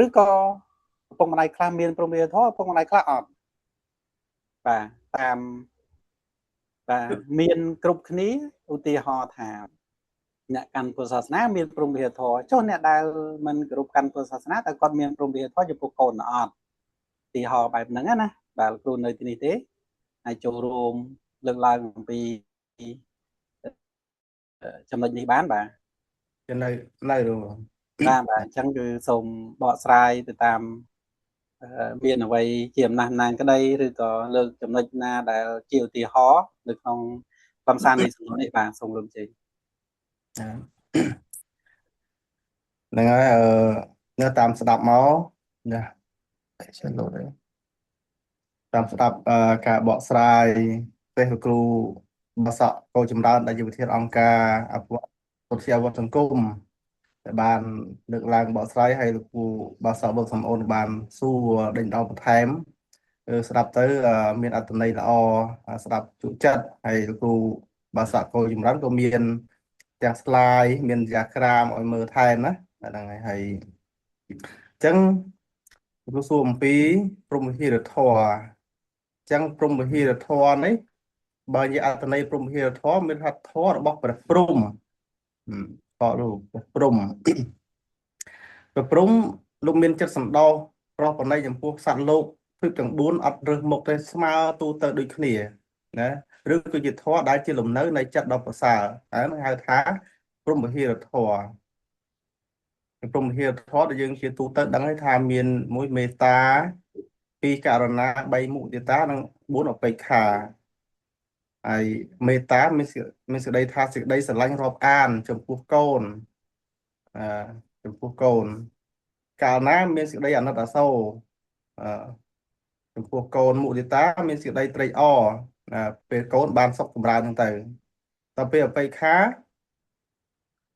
ឬក៏ឪពុកម្ដាយខ្លះមានព្រហ្មវិហារធម៌ឪពុកម្ដាយខ្លះអត់បាទតាមបាទមានគ្រប់គ្នាឧទាហរណ៍ថាអ្នកកាន់ពុទ្ធសាសនាមានព្រហ្មវិហារធម៌ចុះអ្នកដែលមិនគោរពកាន់ពុទ្ធសាសនាតើគាត់មានព្រហ្មវិហារធម៌ចំពោះកូនអត់ឧទាហរណ៍បែបហ្នឹងណាបាទលោកគ្រូនៅទីនេះទេហើយចូលរួមលើកឡើងអំពីចំណុចនេះបានបាទ
នៅ
បាទបាទអញ្ចឹងគឺសូមបកស្រាយទៅតាមមានអ្វីជាអំណះអំណាងក្តីឬក៏លើកចំណុចណាដែលជាឧទាហរណ៍នៅក្នុងខ្លឹមសារនៃសំណួរនេះបាទសូមរួមជ័យ
ហ្នឹងហើយនៅតាមស្ដាប់មកណាចេះលោតហើយតាមស្ដាប់ការបកស្រាយព្រះលោកគ្រូបសក់កោចម្រើនដែលជាប្រធានអង្គការអភិវឌ្ឍពុទ្ធិវត្តសង្គមដែលបានលើកឡើងបកស្រាយហើយលោកគ្រូបាសកបុកសំអូនបានសួរដេញដោលបន្ថែមស្ដាប់ទៅមានអត្ថន័យល្អស្ដាប់ជក់ចិត្តហើយលោកគ្រូបាសកកោចម្រើនក៏មានទាំងស្លាយមានយ៉ាក្រាមឲ្យមើលថែមណាហ្នឹងហើយហើយអញ្ចឹងលោកគ្រូសួរអំពីព្រហ្មវិហារធម៌អញ្ចឹងព្រហ្មវិហារធម៌នេះបើនិយាយអត្ថន័យព្រហ្មវិហារធម៌មានថាធម៌របស់ព្រះព្រហ្មតរូបព្រះព្រហ្មព្រះព្រហ្មលោកមានចិត្តសន្តោសប្រោសប្រណីចំពោះសត្វលោកទ្វីបទាំង4អត់រើសមុខទេស្មើទូទៅដូចគ្នាណាឬគឺជាធម៌ដែលជាលំនៅនៃចិត្តដ៏ប្រសើរហើយនឹងហៅថាព្រហ្មវិហារធម៌ព្រហ្មវិហារធម៌ដែលយើងជាទូទៅដឹងហើយថាមានមួយមេត្តាពីរករណា3មុទិតានិង4ឧបេក្ខាហើយមេត្តាមានសេចក្តីថាសេចក្តីស្រឡាញ់រាប់អានចំពោះកូនចំពោះកូនកាលណាមានសេចក្តីអាណិតអាសូរចំពោះកូនមុទិតាមានសេចក្តីត្រេកអរពេលកូនបានសុខចម្រើនហ្នឹងទៅដល់ពេលឧបេក្ខា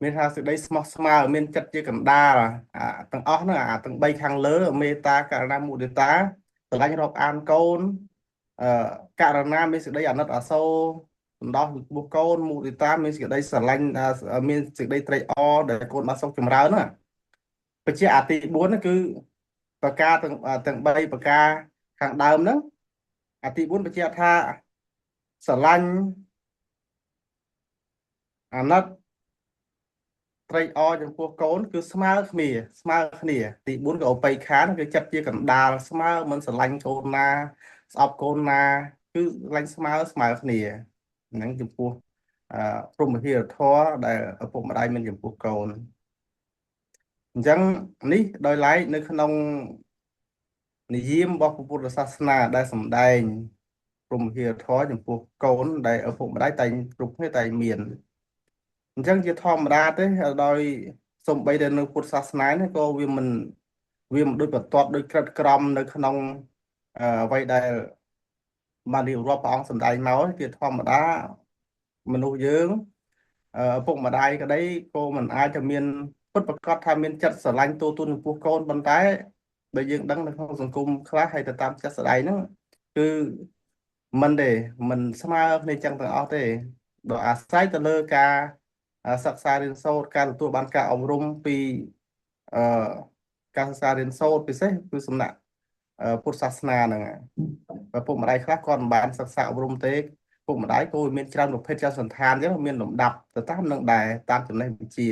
មានថាសេចក្តីស្មោះស្មើមានចិត្តជាកណ្ដាលទាំងអស់ហ្នឹងអាទាំង3ខាងលើមេត្តាករណាមុទិតាស្រឡាញ់រាប់អានកូនករណាមានសេចក្តីអាណិតអាសូរសន្តោសចំពោះកូនមុទិតាមានសេចក្តីស្រឡាញ់មានសេចក្តីត្រេកអរដែលកូនបានសុខចម្រើនណាបច្ចៈអាទី4ហ្នឹងគឺប្រការទាំង3ប្រការខាងដើមហ្នឹងអាទី4បញ្ជាក់ថាស្រឡាញ់អាណិតត្រេកអរចំពោះកូនគឺស្មើគ្នាស្មើគ្នាទី4ក៏ឧបេក្ខាគឺចិត្តជាកណ្ដាលស្មើមិនស្រឡាញ់កូនណាស្អប់កូនណាគឺស្រឡាញ់ស្មើស្មើគ្នាហ្នឹងចំពោះព្រហ្មវិហារធម៌ដែលឪពុកម្ដាយមានចំពោះកូនអញ្ចឹងនេះដោយឡែកនៅក្នុងនិយមរបស់ពុទ្ធសាសនាដែលសម្ដែងព្រហ្មវិហារធម៌ចំពោះកូនដែលឪពុកម្ដាយតែងគ្រប់គ្នាតែងមានអញ្ចឹងជាធម្មតាទេដោយសំបីតែនៅពុទ្ធសាសនានេះក៏វាមិនដូចបន្ទាត់ដូចក្រិតក្រមនៅក្នុងអ្វីដែលបានរៀបរាប់ព្រះអង្គសម្ដែងមកជាធម្មតាមនុស្សយើងឪពុកម្ដាយក្តីក៏មិនអាចจะមានពិតប្រាកដថាមានចិត្តស្រឡាញ់ទូទៅចំពោះកូនប៉ុន្តែ ដែលយើងដឹងនៅក្នុងសង្គមខ្លះហើយទៅតាមចាស់ស្ដែងហ្នឹងគឺមិនទេមិនស្មើគ្នាចឹងទាំងអស់ទេដល់អាស្រ័យទៅលើការសិក្សារៀនសូត្រការទទួលបានការអប់រំពីអឺការសិក្សារៀនសូត្រពិសេសគឺសំណាក់ពុទ្ធសាសនាហ្នឹងបើពុកម្ដាយខ្លះគាត់មិនបានសិក្សាអប់រំទេពុកម្ដាយក៏មានច្រើនប្រភេទច្រើនសន្តានអញ្ចឹងមានលំដាប់ទៅតាមនឹងដែរតាមចំណេះវិជ្ជា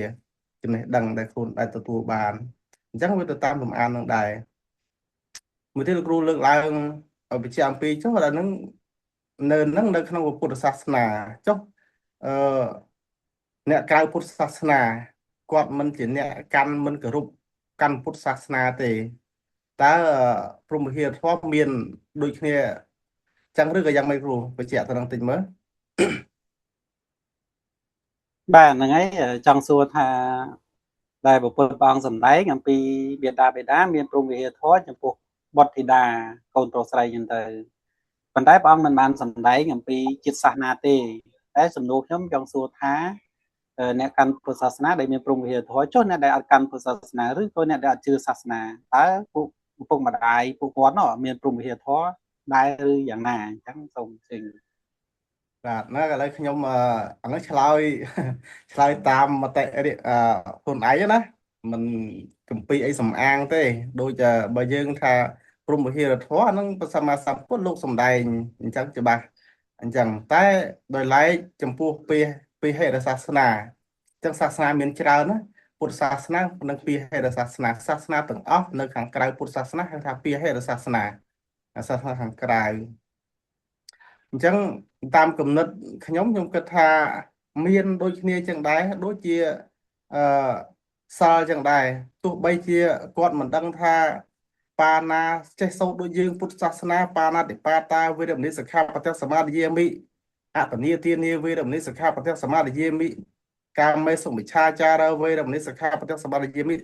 ចំណេះដឹងដែលខ្លួនដែលទទួលបានអញ្ចឹងវាទៅតាមលំអាននឹងដែរមួយទៀតលោកគ្រូលើកឡើងវិជ្ជាអំពីចុះដល់នឹងនៅនឹងនៅក្នុងពុទ្ធសាសនាចុះអឺអ្នកក្រៅពុទ្ធសាសនាគាត់មិនជាអ្នកកាន់មិនគោរពកាន់ពុទ្ធសាសនាទេតើព្រហ្មវិហារធម៌មានដូចគ្នាចឹងឬក៏យ៉ាងម៉េចគ្រូបញ្ជាក់ទៅនឹងតិចមើល
បាទហ្នឹងហើយចង់សួរថាដែលពុទ្ធព្រះអង្គសម្ដែងអំពីបេដាបេដាមានព្រហ្មវិហារធម៌ចំពោះបុត្រធីតាកូនប្រុសស្រីចឹងទៅប៉ុន្តែព្រះអង្គមិនបានសម្ដែងអំពីជាតិសាសនាទេតែសំណួរខ្ញុំចង់សួរថាអ្នកកាន់ពុទ្ធសាសនាដែលមានព្រហ្មវិហារធម៌ចុះអ្នកដែលអត់កាន់ពុទ្ធសាសនាឬក៏អ្នកដែលអត់ជឿសាសនាតើពួកឪពុកម្ដាយពួកគាត់នោះមានព្រហ្មវិហារធម៌ដែរឬយ៉ាងណាអញ្ចឹងសូមជឿ
បាទណាឥឡូវខ្ញុំអានោះឆ្លើយឆ្លើយតាមមតិខ្លួនឯងណាមិនកំពីអីសំអាងទេដូចបើយើងថាព្រហ្មវិហារធម៌អានឹងព្រះសម្មាសម្ពុទ្ធលោកសំដែងអញ្ចឹងច្បាស់អញ្ចឹងតែដោយឡែកចំពោះពីហេរសាសនាអញ្ចឹងសាសនាមានច្រើនណាពុទ្ធសាសនានិងពីហេរសាសនាសាសនាទាំងអស់នៅខាងក្រៅពុទ្ធសាសនាហៅថាពីហេរសាសនាសាសនាខាងក្រៅអញ្ចឹងតាមគំនិតខ្ញុំគិតថាមានដូចគ្នាចឹងដែរដូចជាអឺសិលចឹងដែរទោះបីជាគាត់មិនដឹងថាបាណាចេះសូត្រដូចយើងពុទ្ធសាសនាបាណាតិបាតាវេរមណីសិក្ខាបទសមាទិយាមិអតនីទានាវេរមណីសិក្ខាបទសមាទិយាមិកាមេសុមិច្ឆាចារវេរមណីសិក្ខាបទសមាទិយាមិ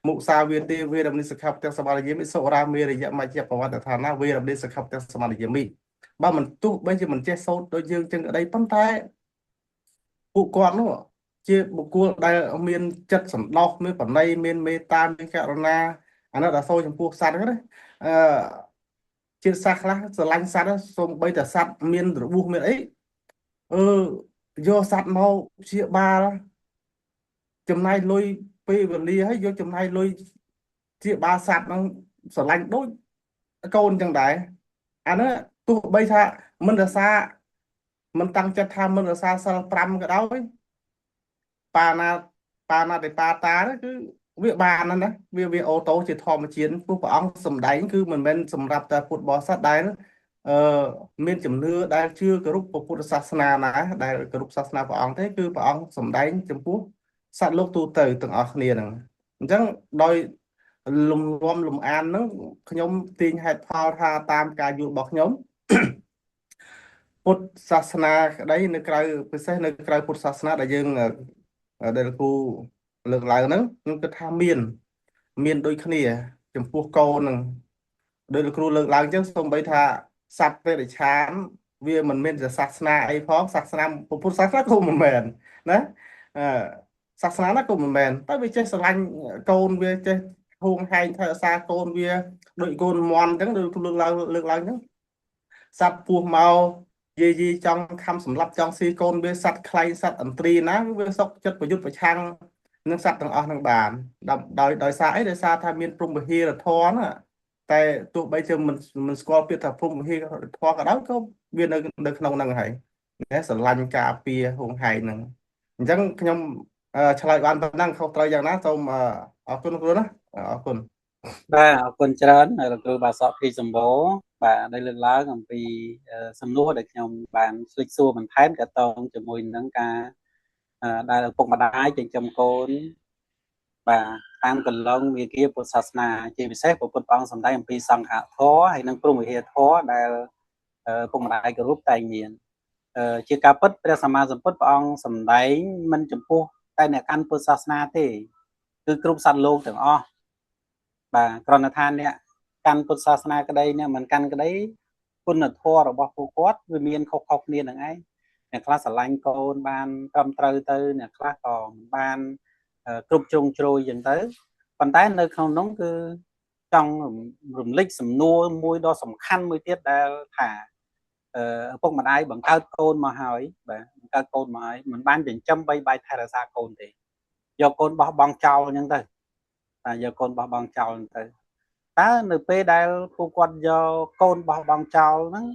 មុសាវាទេវេរមណីសិក្ខាបទសមាទិយាមិសុរាមេរយមជ្ឈប្រវត្តិឋានៈវេរមណីសិក្ខាបទសមាទិយាមិបើមិនទោះបីជាមិនចេះសូត្រដូចយើងចឹងក្តីប៉ុន្តែពួកគាត់នោះជាបុគ្គលដែលមានចិត្តសន្តោសមានបណៃមានមេត្តាមានករុណាអាណិតអាសូរចំពោះសត្វហ្នឹងណាអឺជាតិសាសន៍ខ្លះស្រឡាញ់សត្វសូម្បីតែសត្វមានរបួសមានអីអឺយកសត្វមកព្យាបាលចំណាយលុយពេលវេលាហើយយកចំណាយលុយព្យាបាលសត្វហ្នឹងស្រឡាញ់ដូចកូនចឹងដែរអាហ្នឹងទោះបីថាមិនរក្សាមិនតាំងចិត្តថាមិនរក្សាសិល5ក៏ដោយបាណាបាណាតិបាតាហ្នឹងគឺវាបានណាស់ណាវាអូតូជាធម្មជាតិព្រោះព្រះអង្គសម្ដែងគឺមិនមែនសម្រាប់តែពុទ្ធបរិស័ទដែលអឺមានជំនឿដែលជឿគោរពពុទ្ធសាសនាណាដែលគោរពសាសនាព្រះអង្គទេគឺព្រះអង្គសម្ដែងចំពោះសត្វលោកទូទៅទាំងអស់គ្នាហ្នឹងអញ្ចឹងដោយលំនាំលំអានហ្នឹងខ្ញុំទាញហេតុផលថាតាមការយល់របស់ខ្ញុំពុទ្ធសាសនាក្តីនៅក្រៅពិសេសនៅក្រៅពុទ្ធសាសនាដែលយើងដែលគ្រូលើកឡើងហ្នឹងខ្ញុំគិតថាមានដូចគ្នាចំពោះកូនហ្នឹងដោយលោកគ្រូលើកឡើងអញ្ចឹងសូម្បីថាសត្វតិរច្ឆានវាមិនមានជាសាសនាអីផងសាសនាពុទ្ធសាសនាក៏មិនមែនណាអឺសាសនាណាក៏មិនមែនតែវាចេះស្រឡាញ់កូនវាចេះហួងហែងថែរក្សាកូនវាដូចកូនមន់អញ្ចឹងដូចគ្រូលើកឡើងអញ្ចឹងសត្វពស់មកយាយីចង់ខំសម្លាប់ចង់ស៊ីកូនវាសត្វខ្លែងសត្វអន្ត្រីណាវាសុកចិត្តប្រយុទ្ធប្រឆាំងនឹងសត្វទាំងអស់នឹងបានដោយសារអីដោយសារថាមានព្រហ្មវិហារធម៌ណាតែទោះបីជាមិនស្គាល់ពាក្យថាព្រហ្មវិហារធម៌ក៏ដោយក៏វានៅក្នុងហ្នឹងហើយណាស្រឡាញ់ការពារហួងហែងហ្នឹងអញ្ចឹងខ្ញុំឆ្លើយបានប៉ុណ្ណឹងខុសត្រូវយ៉ាងណាសូមអរគុណគ្រូណាអរគុណ
បាទអរគុណច្រើនលោកគ្រូបាទសក់ភីសម្បូរបាទដែលលើកឡើងអំពីសំណួរដែលខ្ញុំបានស្លេចសួរបន្ថែមទាក់ទងជាមួយនឹងការដែលឪពុកម្ដាយចិញ្ចឹមកូនបាទតាមកន្លងវិគាពុទ្ធសាសនាជាពិសេសព្រះពុទ្ធព្រះអង្គសម្ដែងអំពីសង្ឃធម៌ហើយនិងព្រហ្មវិហារធម៌ដែលឪពុកម្ដាយគោរពតែងមានជាការពិតព្រះសម្មាសម្ពុទ្ធព្រះអង្គសម្ដែងមិនចំពោះតែអ្នកកាន់ពុទ្ធសាសនាទេគឺគ្រប់សត្វលោកទាំងអស់បាទគ្រាន់តែថាអ្នកកាន់ពុទ្ធសាសនាក្តីអ្នកមិនកាន់ក្តីគុណធម៌របស់ពួកគាត់វាមានខុសៗគ្នានឹងឯងអ្នកខ្លះស្រឡាញ់កូនបានត្រឹមត្រូវទៅអ្នកខ្លះក៏មិនបានគ្រប់ជ្រុងជ្រោយចឹងទៅប៉ុន្តែនៅក្នុងនោះគឺ ចង់រំលេចសំណួរមួយដ៏សំខាន់មួយទៀតដែលថាឪពុកម្ដាយបង្កើតកូនមកហើយបាទបង្កើតកូនមកហើយមិនបានចិញ្ចឹមបីបាច់ថែរក្សាកូនទេយកកូនបោះបង់ចោលអញ្ចឹងទៅបាទយកកូនបោះបង់ចោលអញ្ចឹងទៅតើនៅពេលដែលពួកគាត់យកកូនបោះបង់ចោលហ្នឹង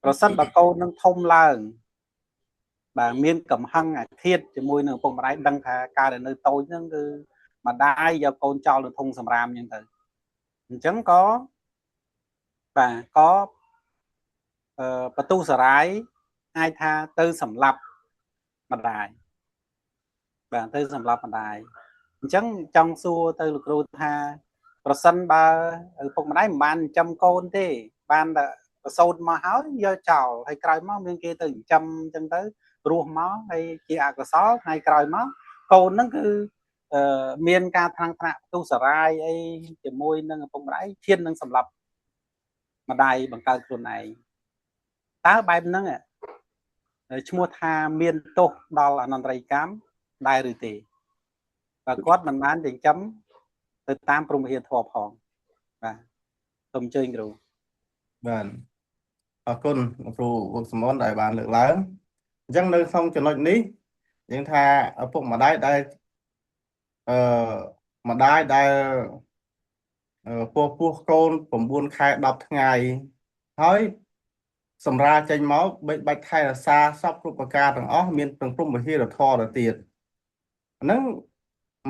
ប្រសិនបើកូននឹងធំឡើងបាទមានកំហឹងអាឃាតជាមួយនឹងឪពុកម្ដាយដឹងថាការដែលនៅតូចហ្នឹងគឺម្ដាយយកកូនចោលនៅធុងសម្រាមអញ្ចឹងទៅអញ្ចឹងក៏បាទក៏បន្ទុះសារាយអាចថាទៅសម្លាប់ម្ដាយបាទទៅសម្លាប់ម្ដាយអញ្ចឹងចង់សួរទៅលោកគ្រូថាប្រសិនបើឪពុកម្ដាយមិនបានចិញ្ចឹមកូនទេបានតែប្រសូតមកហើយយកចោលហើយក្រោយមកមានគេទៅចិញ្ចឹមអញ្ចឹងទៅរស់មកហើយជាអកុសលថ្ងៃក្រោយមកកូនហ្នឹងគឺមានការថ្នាំងថ្នាក់ផ្ទុះសារាយអីជាមួយនឹងឪពុកម្ដាយឈាននឹងសម្លាប់ម្ដាយបង្កើតខ្លួនឯងតើបែបហ្នឹងឈ្មោះថាមានទោសដល់អនន្តរិយកម្មដែរឬទេបើគាត់មិនបានចិញ្ចឹមទៅតាមព្រហ្មវិហារធម៌ផងបាទសូមអញ្ជើញគ្រូ
បាទអរគុណលោកគ្រូវុកសមនដែលបានលើកឡើងអញ្ចឹងនៅក្នុងចំណុចនេះយើងថាឪពុកម្ដាយដែលអឺម្ដាយដែលពោះពោះកូន9ខែ10ថ្ងៃហើយសម្រាលចេញមកបីបាច់ថែរក្សាសពគ្រប់ប្រការទាំងអស់មានទាំងព្រហ្មវិហារធម៌ទៅទៀតហ្នឹង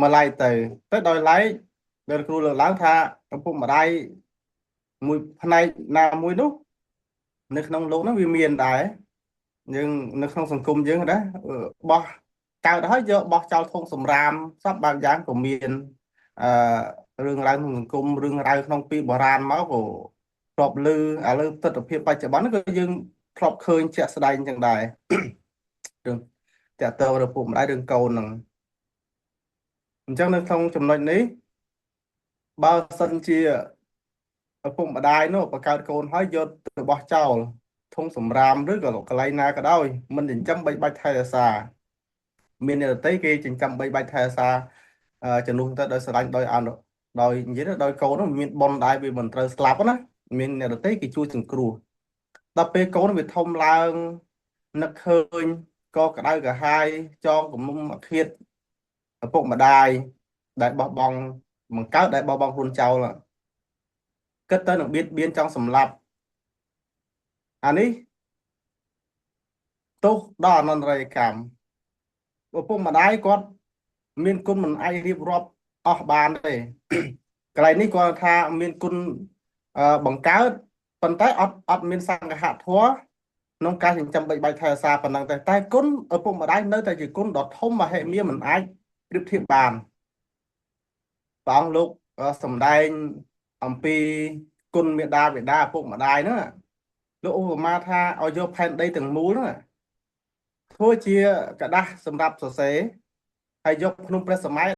មកឡែកទៅទៅដោយឡែកដែលគ្រូលើកឡើងថាឪពុកម្ដាយមួយផ្នែកណាមួយនោះនៅក្នុងលោកហ្នឹងវាមានដែរយើងនៅក្នុងសង្គមយើងណាបោះកើតហើយយកបោះចោលធុងសម្រាមសពបែបយ៉ាងក៏មានអឺរឿងរ៉ាវក្នុងសង្គមរឿងរ៉ាវក្នុងពីបុរាណមកក៏ធ្លាប់ឮឥឡូវទស្សនវិជ្ជាបច្ចុប្បន្នក៏យើងធ្លាប់ឃើញជាក់ស្ដែងចឹងដែររឿងតាក់ទងឪពុកម្ដាយរឿងកូនហ្នឹងអញ្ចឹងនៅក្នុងចំណុចនេះបើសិនជាឪពុកម្ដាយនោះបង្កើតកូនហើយយកទៅបោះចោលធុងសម្រាមឬក៏កន្លែងណាក៏ដោយមិនចិញ្ចឹមបីបាច់ថែរក្សាមានអ្នកដទៃគេចិញ្ចឹមបីបាច់ថែរក្សាជំនួសទៅដោយស្រឡាញ់ដោយអនុដោយនិយាយទៅដោយកូននោះមានបុណ្យដែរវាមិនត្រូវស្លាប់ណាមានអ្នកដទៃគេជួយសង្គ្រោះដល់ពេលកូនវាធំឡើងនឹកឃើញក៏ក្តៅក្រហាយចងគំនុំអាឃាតឪពុកម្ដាយដែលបោះបង់បង្កើតដែលបោះបង់ខ្លួនចោលគិតទៅនឹងបៀតបៀនចង់សម្លាប់អានេះទោសដល់អនន្តរិយកម្មឪពុកម្ដាយគាត់មានគុណមិនអាចរៀបរាប់អស់បានទេកន្លែងនេះគាត់ថាមានគុណបង្កើតប៉ុន្តែអត់អត់មានសង្ឃធម៌ក្នុងការចិញ្ចឹមបីបាច់ថែរក្សាប៉ុណ្ណឹងតែតែគុណឪពុកម្ដាយនៅតែជាគុណដ៏ធំមហិមាមិនអាចប្រៀបធៀបបានព្រះអង្គលោកសម្ដែងអំពីគុណមេដាបេដាឪពុកម្ដាយហ្នឹងលោកឧបមាថាឲ្យយកផែនដីទាំងមូលហ្នឹងធ្វើជាក្រដាសសម្រាប់សរសេរហើយយកភ្នំព្រះសម័យ